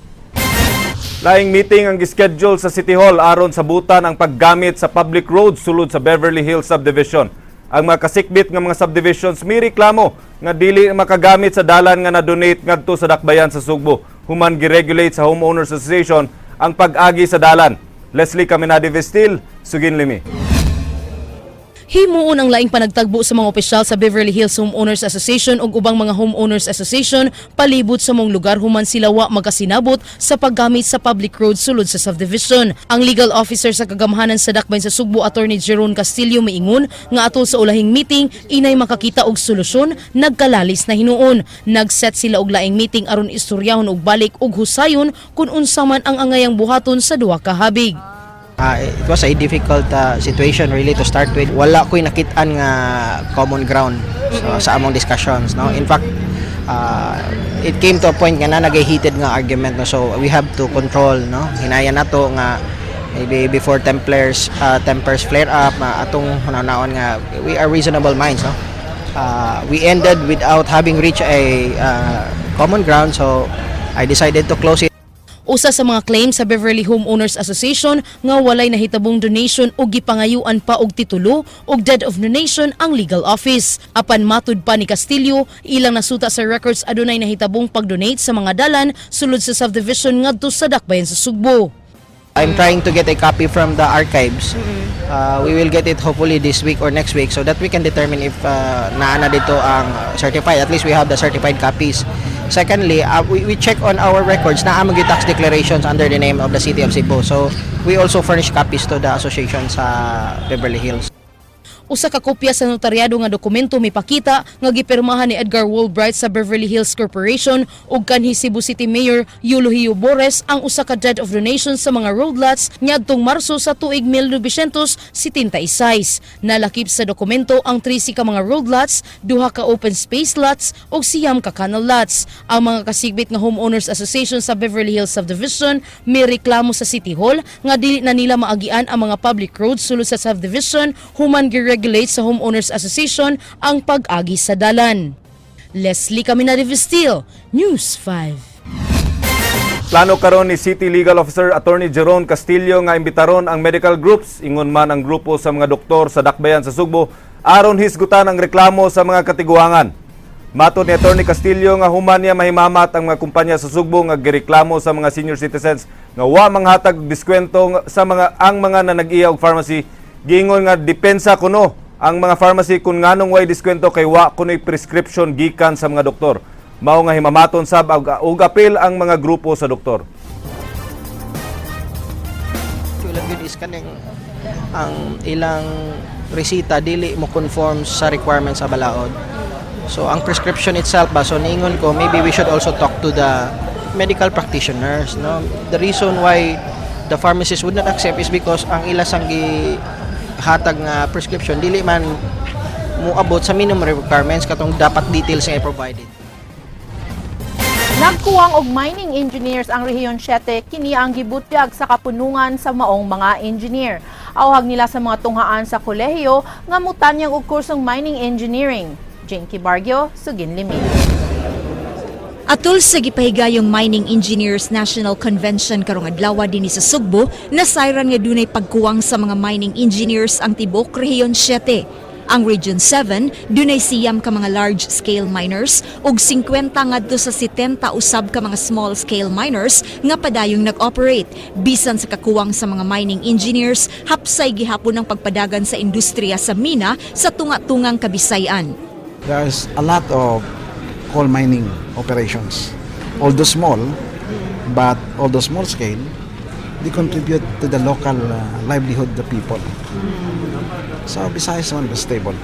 Laing meeting ang gischedule sa City Hall aron sabutan ang paggamit sa public roads sulod sa Beverly Hills Subdivision. Ang mga kasikbit nga mga subdivisions may reklamo nga dili makagamit sa dalan nga na-donate ngadto sa dakbayan sa Sugbo human gi-regulate sa Homeowners Association ang pag-agi sa dalan. Leslie Caminade Vestil, Sugin Limi. Himuon ang laing panagtagbo sa mga opisyal sa Beverly Hills Homeowners Association ug ubang mga homeowners association palibot sa maong lugar human sila wa magkasinabot sa paggamit sa public road sulod sa subdivision. Ang legal officer sa kagamhanan sa Dakbayan sa Sugbo, Attorney Jerome Castillo, miingon nga atol sa ulahing meeting inay makakita og solusyon, nagkalalis na hinuon. Nagset sila og laing meeting aron istoryahon og balik ug husayon kung unsa man ang angayang buhaton sa duha ka habig. It was a difficult situation really to start with. Wala ko'y nakitaan nga common ground sa among discussions, no? In fact, it came to a point nga na nag-heated nga argument, no? So we have to control, no? Hinaya nato nga maybe before tempers flare up, atong hunahunaon nga we are reasonable minds, no? We ended without having reached a common ground, so I decided to close it. Usa sa mga claim sa Beverly Homeowners Association nga walay nahitabong donation ug gipangayuan pa og titulo ug deed of donation ang legal office. Apan matud pa ni Castillo, ilang nasuta sa records adunay nahitabong pag-donate sa mga dalan sulod sa subdivision ngadto sa dakbayan sa Sugbo. I'm trying to get a copy from the archives. We will get it hopefully this week or next week so that we can determine if naa na dito ang certified. At least we have the certified copies. Secondly, we check on our records na among tax declarations under the name of the City of Cebu. So we also furnish copies to the association sa Beverly Hills. Usa ka kopya sa notaryado nga dokumento mipakita nga gipirmahan ni Edgar Woolbright sa Beverly Hills Corporation ug kanhi Cebu City Mayor Eulogio Borres ang usa ka deed of donation sa mga road lots niadtong Marso sa tuig 1976. Nalakip sa dokumento ang 13 ka mga road lots, duha ka open space lots ug 9 ka canal lots. Ang mga kasigbit nga Homeowners Association sa Beverly Hills Subdivision may reklamo sa City Hall nga dili na nila maagian ang mga public roads sulod sa subdivision human gi-regulate sa Homeowners Association ang pag-agi sa dalan. Leslie Caminade Vestil, News 5. Plano karon ni City Legal Officer Attorney Jerome Castillo nga imbitaron ang medical groups, ingon man ang grupo sa mga doktor sa dakbayan sa Sugbo, aron hisgutan ang reklamo sa mga katiguangan. Matod ni Attorney Castillo nga human niya mahimamat ang mga kumpanya sa Sugbo nga gireklamo sa mga senior citizens nga wa manghatag og diskwento sa mga ang mga nanag-iya og pharmacy, giingon nga depensa kuno ang mga pharmacy kung nganong way diskwento kay wa kunoy prescription gikan sa mga doktor. Mao nga himamaton sab og apil ang mga grupo sa doktor. Ilang yun is kaning ang ilang resita dili mo conform sa requirements sa balaod. So ang prescription itself ba, so niingon ko maybe we should also talk to the medical practitioners, no? The reason why the pharmacists would not accept is because ang ila sang gihatag nga prescription dili man moabot sa minimum requirements katong dapat details nga i-provided. Nagkuwang og mining engineers ang Rehiyon 7, kini ang gibutyag sa kapunungan sa maong mga engineer. Awhag nila sa mga tunghaan sa kolehiyo nga mutanyag og kursong mining engineering. Jinky Bargio, Sugin Limi. Atol sa gipahigayong Mining Engineers National Convention karong adlaw dinhi sa Sugbo, nasayran nga dunay pagkuwang sa mga mining engineers ang tibok Rehiyon 7. Ang Region 7 dunay 9 ka mga large-scale miners ug 50 ngadto sa 70 usab ka mga small-scale miners nga padayong nag-operate. Bisan sa kakuwang sa mga mining engineers, hapsay gihapon ang pagpadagan sa industriya sa mina sa tunga-tungang Kabisayan. There's a lot of coal mining operations. Although small, but although small scale, they contribute to the local livelihood of the people. So Visayas one was stable.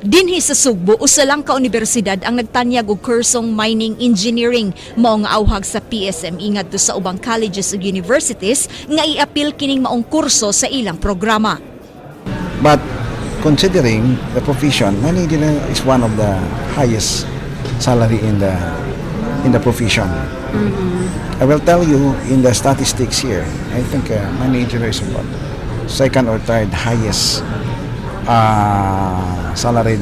Dinhi sa Sugbo, usa lang ka universidad ang nagtanyag og kursong mining engineering, mao nga auhag sa PSME ngadto sa ubang colleges ug universities nga iapil kining maong kurso sa ilang programa. But considering the profession, mining engineer is one of the highest salary in the profession. I will tell you in the statistics here, I think mining engineer is about second or third highest salary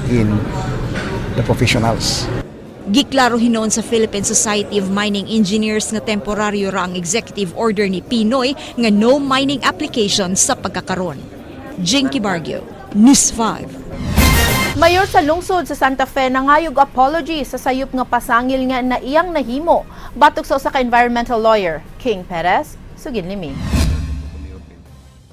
in the professionals. Giklaro hinuon sa Philippine Society of Mining Engineers nga temporaryo ra ang executive order ni PNoy nga no mining application sa pagkakaron. Jinky Bargio, News 5. Mayor sa lungsod sa Santa Fe nangayog apology sa sayop nga pasangil nga naiyang nahimo batok sa usa ka environmental lawyer. King Perez, sugin limi.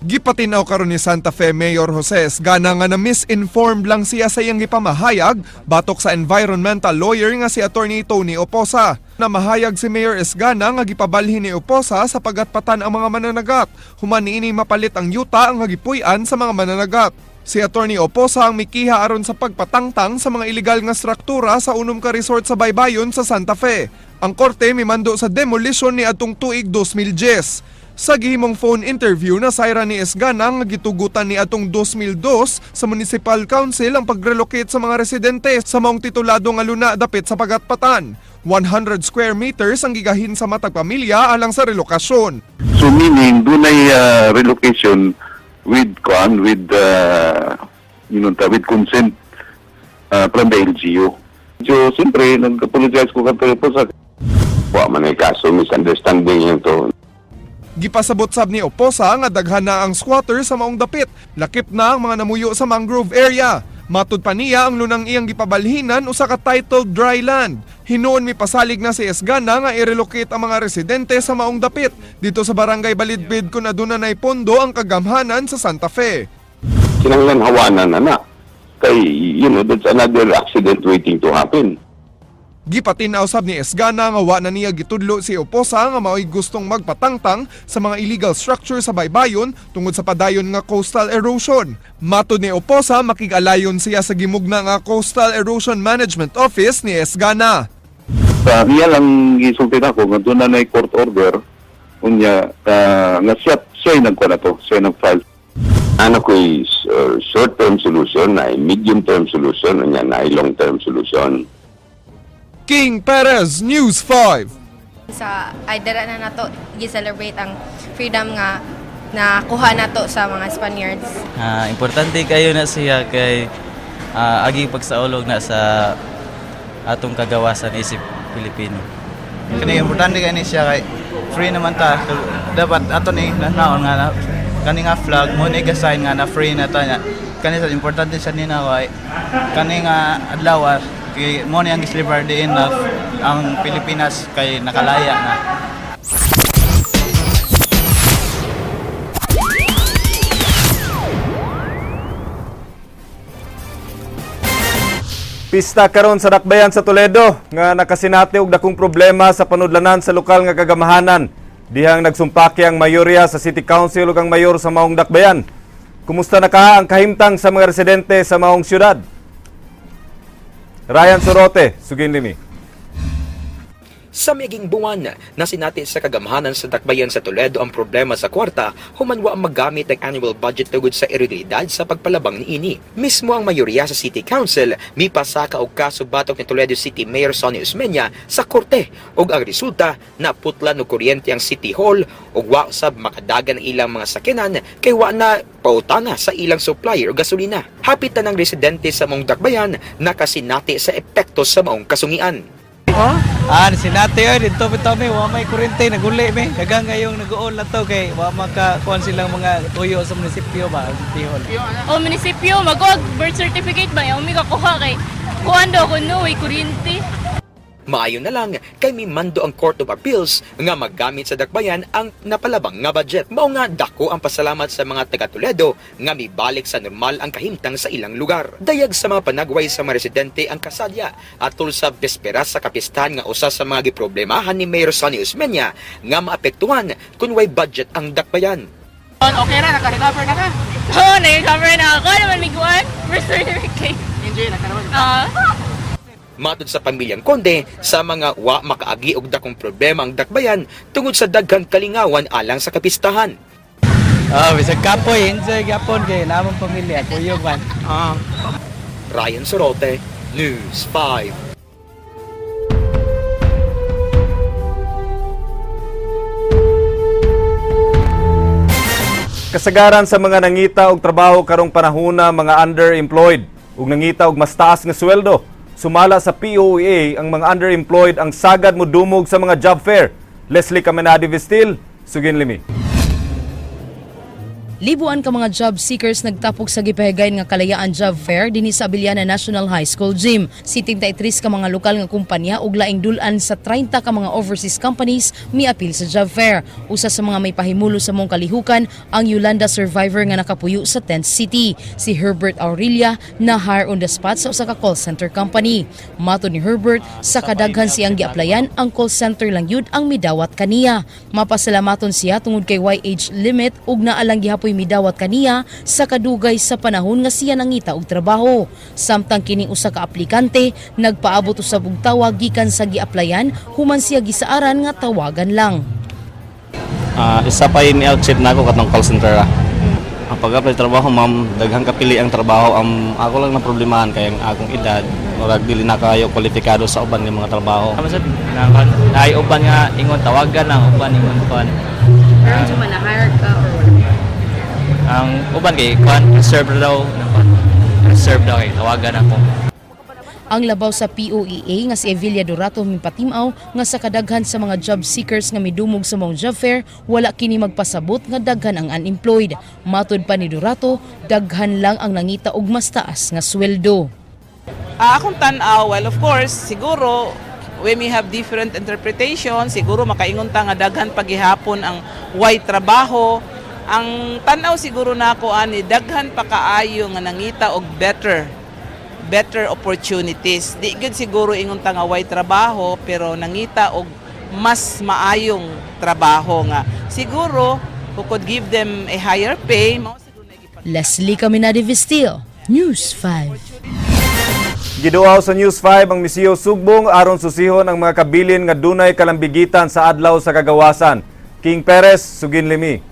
Gipatinaw karon ni Santa Fe Mayor Jose Esgana nga na misinformed lang siya sa iyang gipamahayag batok sa environmental lawyer nga si Attorney Tony Oposa. Namahayag si Mayor Esgana nga gipabalhin ni Oposa sa pagatpatan ang mga mananagat. Human niini mapalit ang yuta ang gipuy-an sa mga mananagat. Si Attorney Oposa ang mikiha aron sa pagpatangtang sa mga illegal nga struktura sa unom ka resort sa baybayon sa Santa Fe. Ang korte mimando sa demolition ni atong tuig 2010. Sa gihimong phone interview, nasayran ni Esgana nga gitugutan ni atong 2002 sa Municipal Council ang pag-relocate sa mga residente sa maong titulado nga luna dapit sa pagatpatan. 100 square meters ang gigahin sa matag pamilya alang sa relokasyon. So meaning dunay relocation with kuan with ta with consent from the LGU. So siyempre nag-apologize ko kadto po sa Wa man ay kaso, misunderstanding yun to. Gipasabot sab ni Oposa nga daghan na ang squatter sa maong dapit, lakip na ang mga namuyo sa mangrove area. Matud pa niya, ang lunang iyang gipabalhinan usa ka titled dry land. Hinuon mipasalig na si Esgana nga i-relocate ang mga residente sa maong dapit dito sa Barangay Balidbid kung aduna nay pondo ang kagamhanan sa Santa Fe. Kinahanglan hawanan na na. Kay, that's another accident waiting to happen. Gipatinaw sab ni Esgana nga wa na niya gitudlo si Oposa nga mao'y gustong magpatangtang sa mga illegal structure sa baybayon tungod sa padayon nga coastal erosion. Matod ni Oposa, makig-alayon siya sa gimugna nga Coastal Erosion Management Office ni Esgana. Sa iya lang gisulti nako nga doon na nay court order unya nga siya siya nagkuha na to, siya nag-file. Ano ko'y short-term solution, na medium-term solution, unya na long-term solution. King Perez, News 5. Sa ay dara na nato gi-celebrate ang freedom nga nakuha nato sa mga Spaniards. Importante kayo na siya kay agi pagsaulog na sa atong kagawasan isip Pilipino. Kani importante kay ni siya kay free naman ta. So, dapat ato ni naon nga na, kani nga flag mo ni ga-sign nga na free na ta nya. Kani sa importante sa nina kay kani nga adlaw kay mo ni ang gi-celebrate diin na ang Pilipinas kay nakalaya na. Pista karon sa Dakbayan sa Toledo nga nakasinati og dakong problema sa panudlanan sa lokal nga kagamahanan. Dihang nagsumpaki ang mayorya sa City Council ug ang mayor sa maong Dakbayan. Kumusta na ka ang kahimtang sa mga residente sa maong syudad? Ryan Sorote, sugin limi. Sa miaging buwan, nasinati sa kagamhanan sa Dakbayan sa Toledo ang problema sa kwarta human wa magamit ang annual budget tugod sa irregularidad sa pagpalabang niini. Mismo ang mayorya sa City Council mipasaka og kaso batok ni Toledo City Mayor Sonny Osmeña sa korte ug ang resulta, naputlan og kuryente ang City Hall ug wa sab makadagan ang ilang mga sakyanan kay wa na pautana sa ilang supplier og gasolina. Hapit tanang residente sa maong Dakbayan nakasinati sa epekto sa maong kasungian. Oh? Ah, si Nate oy didto bitaw mi, wa may kuryente, naguli mi. Daghang ngayong nag-uol na to kay wa maka kuan silang mga tuyo sa munisipyo ba, sa Tihol. O munisipyo, mag birth certificate ba? Yung mi kakuha kay kuan daw kuno way kuryente. Maayo na lang kay mimando ang Court of Appeals nga maggamit sa dakbayan ang napalabang nga budget. Mao nga dako ang pasalamat sa mga taga Toledo nga mibalik sa normal ang kahimtang sa ilang lugar. Dayag sa mga panagway sa mga residente ang kasadya atol sa bisperas sa kapistahan nga usa sa mga giproblemahan ni Mayor Sonny Osmeña nga maapektuhan kung way budget ang dakbayan. Okay na, naka-recover na ka? Oo, oh, naka-recover na ako. Naman may kuan, birth certificate. Enjoy na ka naman. Ah. Matod sa pamilyang Konde, sa mga wa makaagi og dakong problema ang dakbayan tungod sa daghang kalingawan alang sa kapistahan. Ah, bisag kapoy, enjoy gyapon kay namong pamilya, kuyog man. Ah. Ryan Sorote, News 5. Kasagaran sa mga nangita og trabaho karong panahona mga underemployed ug nangita og mas taas nga sweldo. Sumala sa POEA ang mga underemployed ang sagad mo dumog sa mga job fair. Leslie Caminade Vestil, sugin limi. Libuan ka mga job seekers nagtapok sa gipahigayon nga Kalayaan Job Fair dinhi sa Abellana National High School Gym. 73 ka mga lokal nga kumpanya ug laing dul-an sa 30 ka mga overseas companies miapil sa job fair. Usa sa mga may pahimulo sa mong kalihukan ang Yolanda survivor nga nakapuyo sa Tent City. Si Herbert Aurelia na hire on the spot sa usa ka call center company. Matod ni Herbert, sa kadaghan siyang giaplayan, ang call center lang yun ang midawat kaniya. Mapasalamaton siya tungod kay YH limit ug naalang gihapoy midawat kaniya sa kadugay sa panahon nga siya nangita og trabaho. Samtang kining usa ka aplikante nagpaabot usab og tawag gikan sa giaplayan human siya gisaaran nga tawagan lang. Ah, isa pa yun i-accept na ako katong call center ah. Ang pag-apply trabaho, ma'am, daghang kapili ang trabaho. Ang ako lang na problemahan kay ang akong edad, murag dili na kayo kwalifikado sa uban nga mga trabaho. Kamo sad na ay uban nga ingon tawagan lang, uban ingon kuan. Pero unsa man na-hire ka or wala? Ang uban kay kuan reserve daw ng kuan. Reserve daw kay tawagan ako. Ang labaw sa POEA nga si Evilla Dorato mipatimaw nga sa kadaghan sa mga job seekers nga midumog sa maong job fair, wala kini magpasabot nga daghan ang unemployed. Matod pa ni Dorato, daghan lang ang nangita og mas taas nga sweldo. Ah, akong tan-aw, well, of course, siguro, we may have different interpretation. Siguro makaingon ta nga daghan paghihapon ang way trabaho. Ang tan-aw siguro nako ani daghan pa kaayo nga nangita og better better opportunities. Di gyud siguro ingon ta nga way trabaho pero nangita og mas maayong trabaho nga siguro who could give them a higher pay. Mao Leslie Caminade Vestil, News 5. Giduaw sa News 5 ang Museo Sugbong aron susihon ang mga kabilin nga dunay kalambigitan sa adlaw sa kagawasan. King Perez, sugin limi.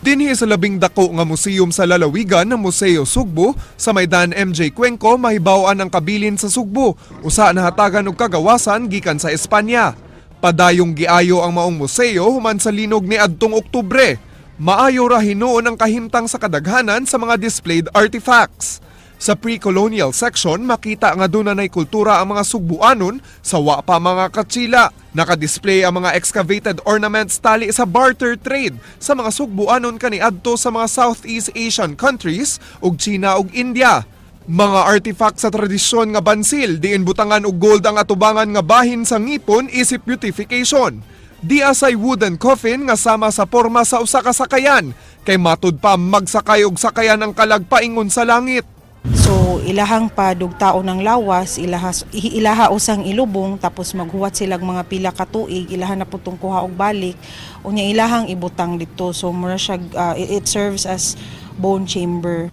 Dinhi sa labing dako nga museum sa lalawigan ng Museo Sugbo sa Maidan MJ Cuenco mahibaw-an ang kabilin sa Sugbo usa nahatagan og kagawasan gikan sa Espanya. Padayong giayo ang maong museo human sa linog ni adtong Oktubre. Maayo ra hinuon ang kahimtang sa kadaghanan sa mga displayed artifacts. Sa pre-colonial section, makita nga duna nay kultura ang mga Sugbuanon sa wa pa mga Katsila. Nakadisplay ang mga excavated ornaments tali sa barter trade sa mga Sugbuanon kaniadto sa mga Southeast Asian countries ug China ug India. Mga artifact sa tradisyon nga bansil diin butangan og gold ang atubangan nga bahin sa ngipon isip beautification. Di asay wooden coffin nga sama sa porma sa usa ka sakayan kay matud pa magsakay og sakayan ang kalag paingon sa langit. So ilahang padugtao ng lawas, ilaha usang ilubong tapos maghuwat silang mga pila ka tuig, ilaha na putong kuha og balik, unya ilahang ibutang dito. So mura siya it serves as bone chamber.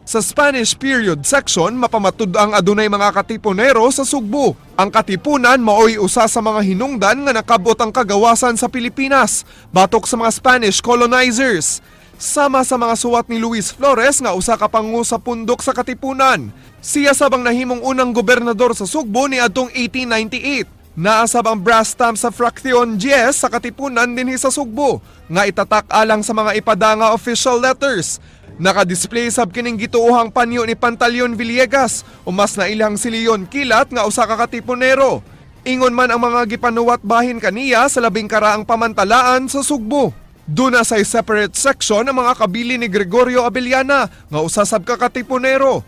Sa Spanish period section, mapamatud ang adunay mga katipunero sa Sugbo. Ang Katipunan maoy usa sa mga hinungdan nga nakabot ang kagawasan sa Pilipinas, batok sa mga Spanish colonizers. Sama sa mga suwat ni Luis Flores nga usa ka pangu sa pundok sa Katipunan. Siya sabang nahimong unang gobernador sa Sugbo ni adtong 1898. Naasab ang brass stamp sa Fraction GS sa Katipunan dinhi sa Sugbo nga itatak alang sa mga ipadanga official letters. Naka-display sab kining gituohang panyo ni Pantaleon Villegas o mas nailhang si Leon Kilat nga usa ka katipunero. Ingon man ang mga gipanuwat bahin kaniya sa labing karaang pamantalaan sa Sugbo. Duna sa separate section ang mga kabili ni Gregorio Abellana nga usa sab ka katipunero.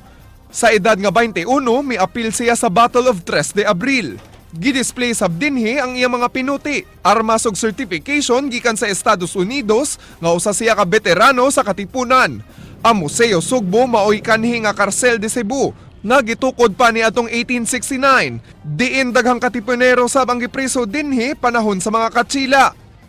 Sa edad nga 21, miapil siya sa Battle of 3 de Abril. Gidisplay sab dinhi ang iyang mga pinuti, armas ug certification gikan sa Estados Unidos nga usa siya ka veterano sa Katipunan. Ang Museo Sugbo maoy kanhi nga Karsel de Cebu nga gitukod pa ni atong 1869. Diin daghang katipunero sab ang gipriso dinhi panahon sa mga Katsila.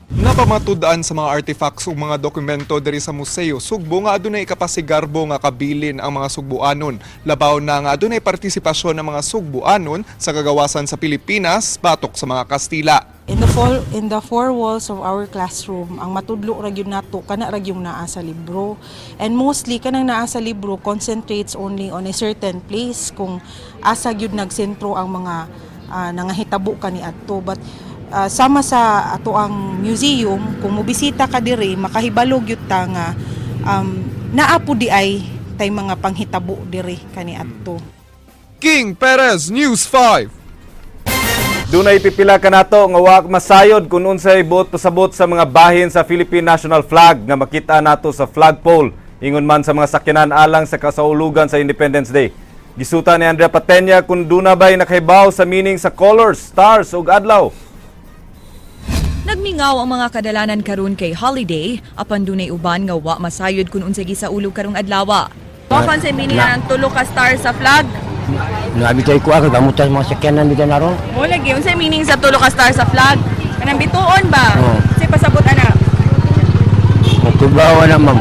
Napamatud-an sa mga artifacts ug mga dokumento diri sa Museo Sugbo nga adunay ikapasigarbo nga kabilin ang mga Sugbuanon. Labaw na nga adunay partisipasyon ng mga Sugbuanon sa kagawasan sa Pilipinas batok sa mga Kastila. In the four walls of our classroom, ang matudlo ra gyud nato kana ra gyud naa sa libro. And mostly kanang naa sa libro concentrates only on a certain place kung asa gyud nagsentro ang mga nangahitabo kaniadto. But sama sa ato ang museum, kung mobisita ka diri, makahibalo gyud ta nga naa po di ay tay mga panghitabo diri kaniadto. King Perez, News 5. Dunay pipila kanato nga wa masayod kung unsay buot pasabot sa mga bahin sa Philippine National Flag nga makita nato sa flagpole ingon man sa mga sakyanan alang sa kasaulugan sa Independence Day. Gisuta ni Andrea Patenya kung duna bay nakahibaw sa meaning sa colors, stars ug adlaw. Nagmingaw ang mga kadalanan karon kay holiday apan dunay uban nga wa masayod kun unsay gisaulog karong adlaw. Wa kon sa meaning ang tulo ka star sa flag. Nabi tayo ko ako, gamutan mga sakyanan bitaw naron. Mo lagi, unsay meaning sa tulo ka star sa flag? Kanang bituon ba? Oo. Unsay pasabot ana? Matubawa na, ma'am.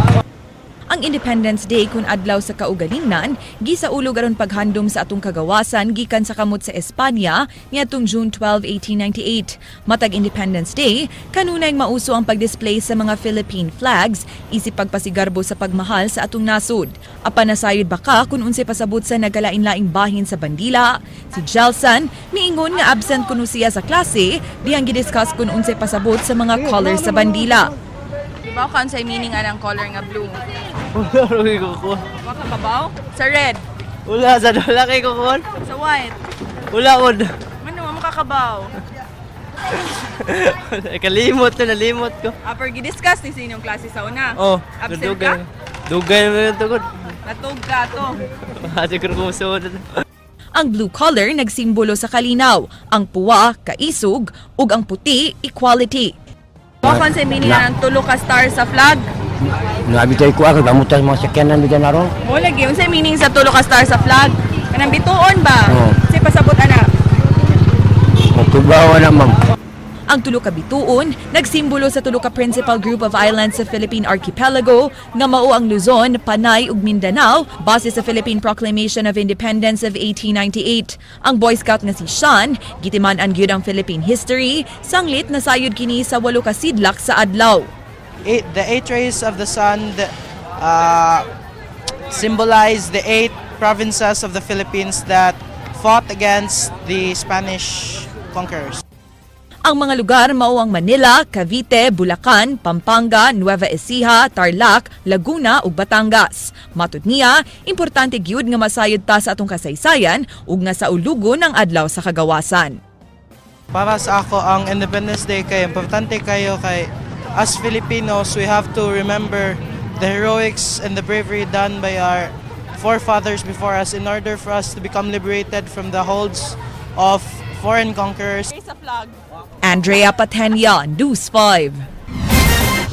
Ang Independence Day kun adlaw sa kaugalingnan, gisaulog aron paghandom sa atong kagawasan gikan sa kamot sa Espanya niadtong June 12, 1898. Matag Independence Day, kanunay mauso ang pagdisplay sa mga Philippine flags isip pagpasigarbo sa pagmahal sa atong nasod. Apan nasayod ba ka kung unsay pasabot sa nagkalain-laing bahin sa bandila? Si Jelson, miingon nga absent kuno siya sa klase, dihang gidiscuss kung unsay pasabot sa mga colors sa bandila. Ba ka unsay meaning anang color nga blue? Wala kay ko. Wa ka kabaw? Sa red? Wala sa wala kay ko. Sa white? Wala od. Ano mo kakabaw? Kalimot na nalimot ko. Upper gidiscuss ni sa inyong klase sa una. Oh, Absent dugay. ka? Dugay naman yung tugod. Natug ka to. Siguro ko musuod. Ang blue color nagsimbolo sa kalinaw, ang puwa, kaisog, ug ang puti, equality. Wa kon sa meaning ang tulo ka star sa flag. Nabi tayo ko ako, gamutan mga sakyanan bitaw naron. Mo lagi, unsay meaning sa tulo ka star sa flag? Kanang bituon ba? Oo. Unsay pasabot ana? Matubawa na, ma'am. Ang tulo ka bituon nagsimbolo sa tulo ka principal group of islands sa Philippine Archipelago nga mao ang Luzon, Panay ug Mindanao base sa Philippine Proclamation of Independence of 1898. Ang Boy Scout nga si Sean, gitiman-an gyud ang Philippine history, sanglit nasayod kini sa walo ka sidlak sa adlaw. The eight rays of the sun that symbolize the eight provinces of the Philippines that fought against the Spanish conquerors. Ang mga lugar mao ang Manila, Cavite, Bulacan, Pampanga, Nueva Ecija, Tarlac, Laguna ug Batangas. Matud niya, importante gyud nga masayod ta sa atong kasaysayan ug nga saulugon ang adlaw sa kagawasan. Para sa ako, ang Independence Day kay importante kayo kay as Filipinos, we have to remember the heroics and the bravery done by our forefathers before us in order for us to become liberated from the holds of foreign conquerors. Sa flag. Andrea Patenya, News 5.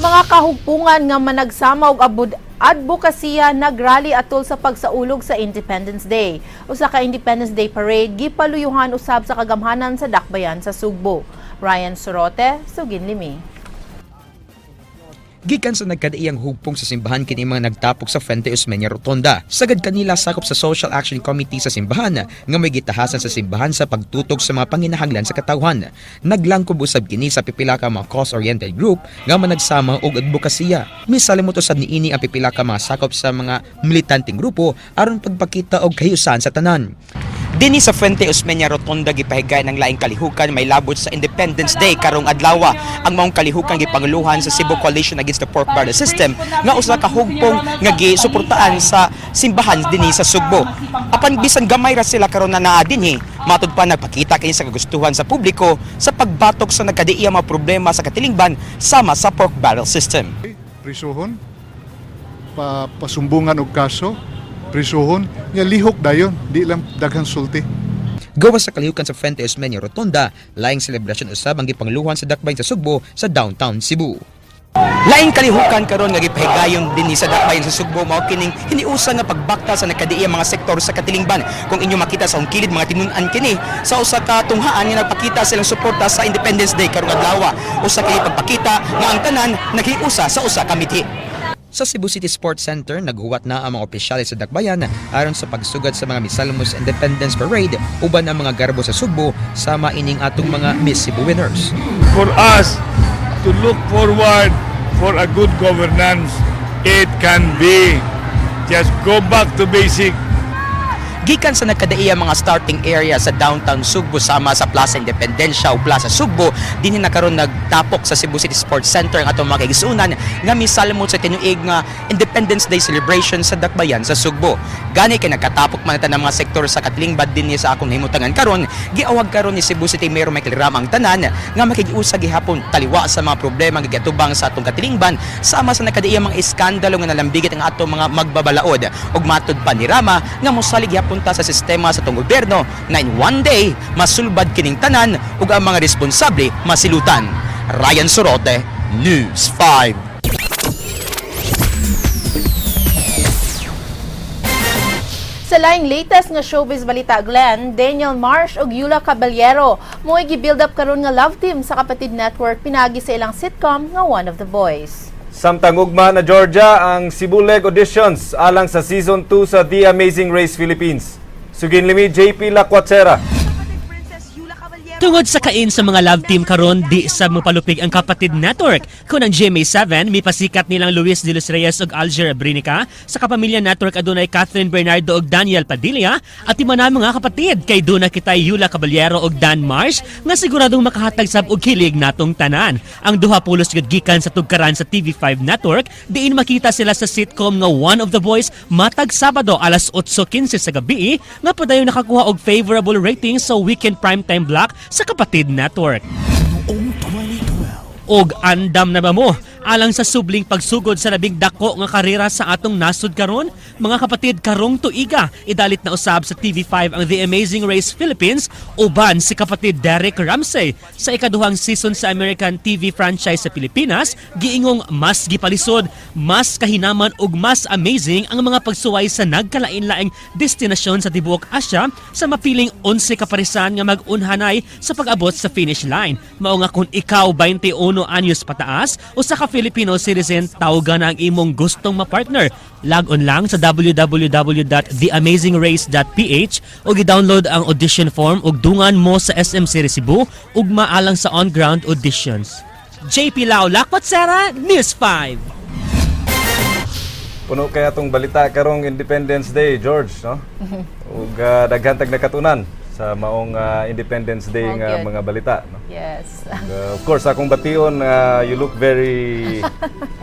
Mga kahugpungan nga managsama og abud adbokasiya nagrally atol sa pagsaulog sa Independence Day. Usa ka Independence Day parade gipaluyuhan usab sa kagamhanan sa Dakbayan sa Sugbo. Ryan Sorote, Sugin Limi. Gikan sa nagkadaiyang hugpong sa simbahan kini mga nagtapok sa Fuente Osmeña Rotonda. Sagad kanila sakop sa Social Action Committee sa simbahan nga may gitahasan sa simbahan sa pagtutok sa mga panginahanglan sa katawhan. Naglangkob usab kini sa pipila ka mga cause-oriented group nga managsama og adbokasiya. Misalimot usab niini ang pipila ka mga sakop sa mga militanteng grupo aron pagpakita og kahiyusan sa tanan. Dinhi sa Fuente Osmeña Rotonda, gipahigay ng laing kalihukan may labot sa Independence Day karong adlaw. Ang maong kalihukan gipanguluhan sa Cebu Coalition Against the Pork Barrel System nga usa ka hugpong nga gisuportaan sa simbahan dinhi sa Sugbo. Apan bisan gamay ra sila karon na naa dinhi, matud pa nagpakita kini sa kagustuhan sa publiko sa pagbatok sa nagkadiiya mga problema sa katilingban sama sa pork barrel system. Prisuhon, pa pasumbungan og kaso, prisuhon, nya lihok dayon, di lang daghan sulti. Gawas sa kalihukan sa Fuente Osmeña Rotonda, laing selebrasyon usab ang gipangluhan sa dakbayan sa Sugbo sa downtown Cebu. Laing kalihukan karon nga gipahigayon dinhi sa dakbayan sa Sugbo mao kining hiniusa nga pagbakta sa nagkadiiya mga sektor sa katilingban. Kung inyo makita sa kilid, mga tinun-an kini sa usa ka tunghaan nga nagpakita silang suporta sa Independence Day karong adlaw. Usa kini pagpakita nga ang tanan naghiusa sa usa ka mithi. Sa Cebu City Sports Center, naghuwat na ang mga opisyalis sa dakbayan aron sa pagsugad sa mga misalmos Independence Parade uban ang mga garbo sa Sugbo sama ining atong mga Miss Cebu winners. For us to look forward for a good governance, it can be. Just go back to basic. Gikan sa nagkadaiya mga starting area sa downtown Sugbo sama sa Plaza Independencia o Plaza Sugbo, dinhi na karon nagtapok sa Cebu City Sports Center ang atong mga kaigsuonan nga misalmot sa tinuig nga Independence Day celebration sa dakbayan sa Sugbo. Gani kay nagkatapok man ta ng mga sektor sa katilingban dinhi sa akong nahimutangan karon, giawag karon ni Cebu City Mayor Michael Rama ang tanan nga makigiusa gihapon taliwa sa mga problema nga giatubang sa atong katilingban sama sa nagkadaiya mga iskandalo nga nalambigit ang atong mga magbabalaod. Ug matud pa ni Rama nga mosalig gihapon ta sa sistema sa atong gobyerno na in one day masulbad kining tanan ug ang mga responsable masilutan. Ryan Sorote, News 5. Sa laing latest nga showbiz balita, Glenn, Daniel Marsh ug Eula Caballero mo'y gi-build up karon nga love team sa Kapatid Network pinagi sa ilang sitcom nga One of the Boys. Samtang ugma na, Georgia, ang Cebu Leg Auditions alang sa Season 2 sa The Amazing Race Philippines. Sugin limi JP Lacuatsera. Tungod sa kain sa mga love team karon, di sa mapalupig ang Kapatid Network. Kung ang GMA7, may pasikat nilang Luis de los Reyes ug Aljur Abrenica, sa Kapamilya Network adunay Kathryn Bernardo ug Daniel Padilla, at na mga kapatid kay duna kitay Eula Caballero ug Dan Marsh nga siguradong makahatag sab og kilig natong tanan. Ang duha pulos gud gikan sa tugkaran sa TV5 Network, diin makita sila sa sitcom nga One of the Boys matag Sabado alas 8:15 sa gabi nga padayon nakakuha og favorable rating sa weekend primetime block sa Kapatid Network. Og andam na ba mo alang sa subling pagsugod sa labing dako nga karera sa atong nasod karon? Mga kapatid, karong tuiga, idalit na usab sa TV5 ang The Amazing Race Philippines uban si kapatid Derek Ramsey. Sa ikaduhang season sa American TV franchise sa Pilipinas, giingong mas gipalisod, mas kahinaman ug mas amazing ang mga pagsuway sa nagkalain-laing destinasyon sa tibuok Asia sa mapiling 11 kaparisan nga mag-unhanay sa pag-abot sa finish line. Mao nga kung ikaw 21 anyos pataas, usa ka Filipino citizen, tawga na ang imong gustong mapartner. Log on lang sa www.theamazingrace.ph o i-download ang audition form ug dungan mo sa SM City Cebu ug maalang sa on-ground auditions. JP Lau, Lakwat Sara, News 5. Puno kaya itong balita karong Independence Day, George, no? Ug daghan tag nakatunan sa maong Independence Day All nga good. mga balita, no? Yes. Ug, of course, akong bation, you look very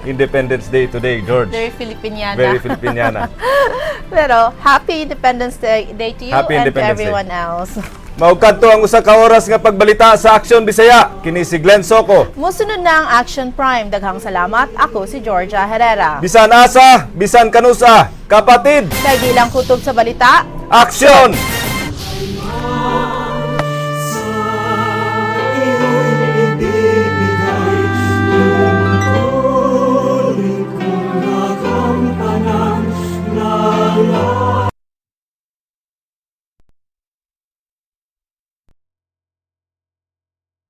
Independence Day today, George. Very Filipiniana. Very Filipiniana. Pero happy Independence Day to you Happy and to Independence Day. everyone else. Mao kadto ang usa ka oras nga pagbalita sa Aksyon Bisaya. Kini si Glenn Soco. Musunod na ang Action Prime. Daghang salamat. Ako si Georgia Herrera. Bisan asa, bisan kanusa, kapatid. Kay di lang kutob sa balita. Aksyon! Lungkol kong nagampanan na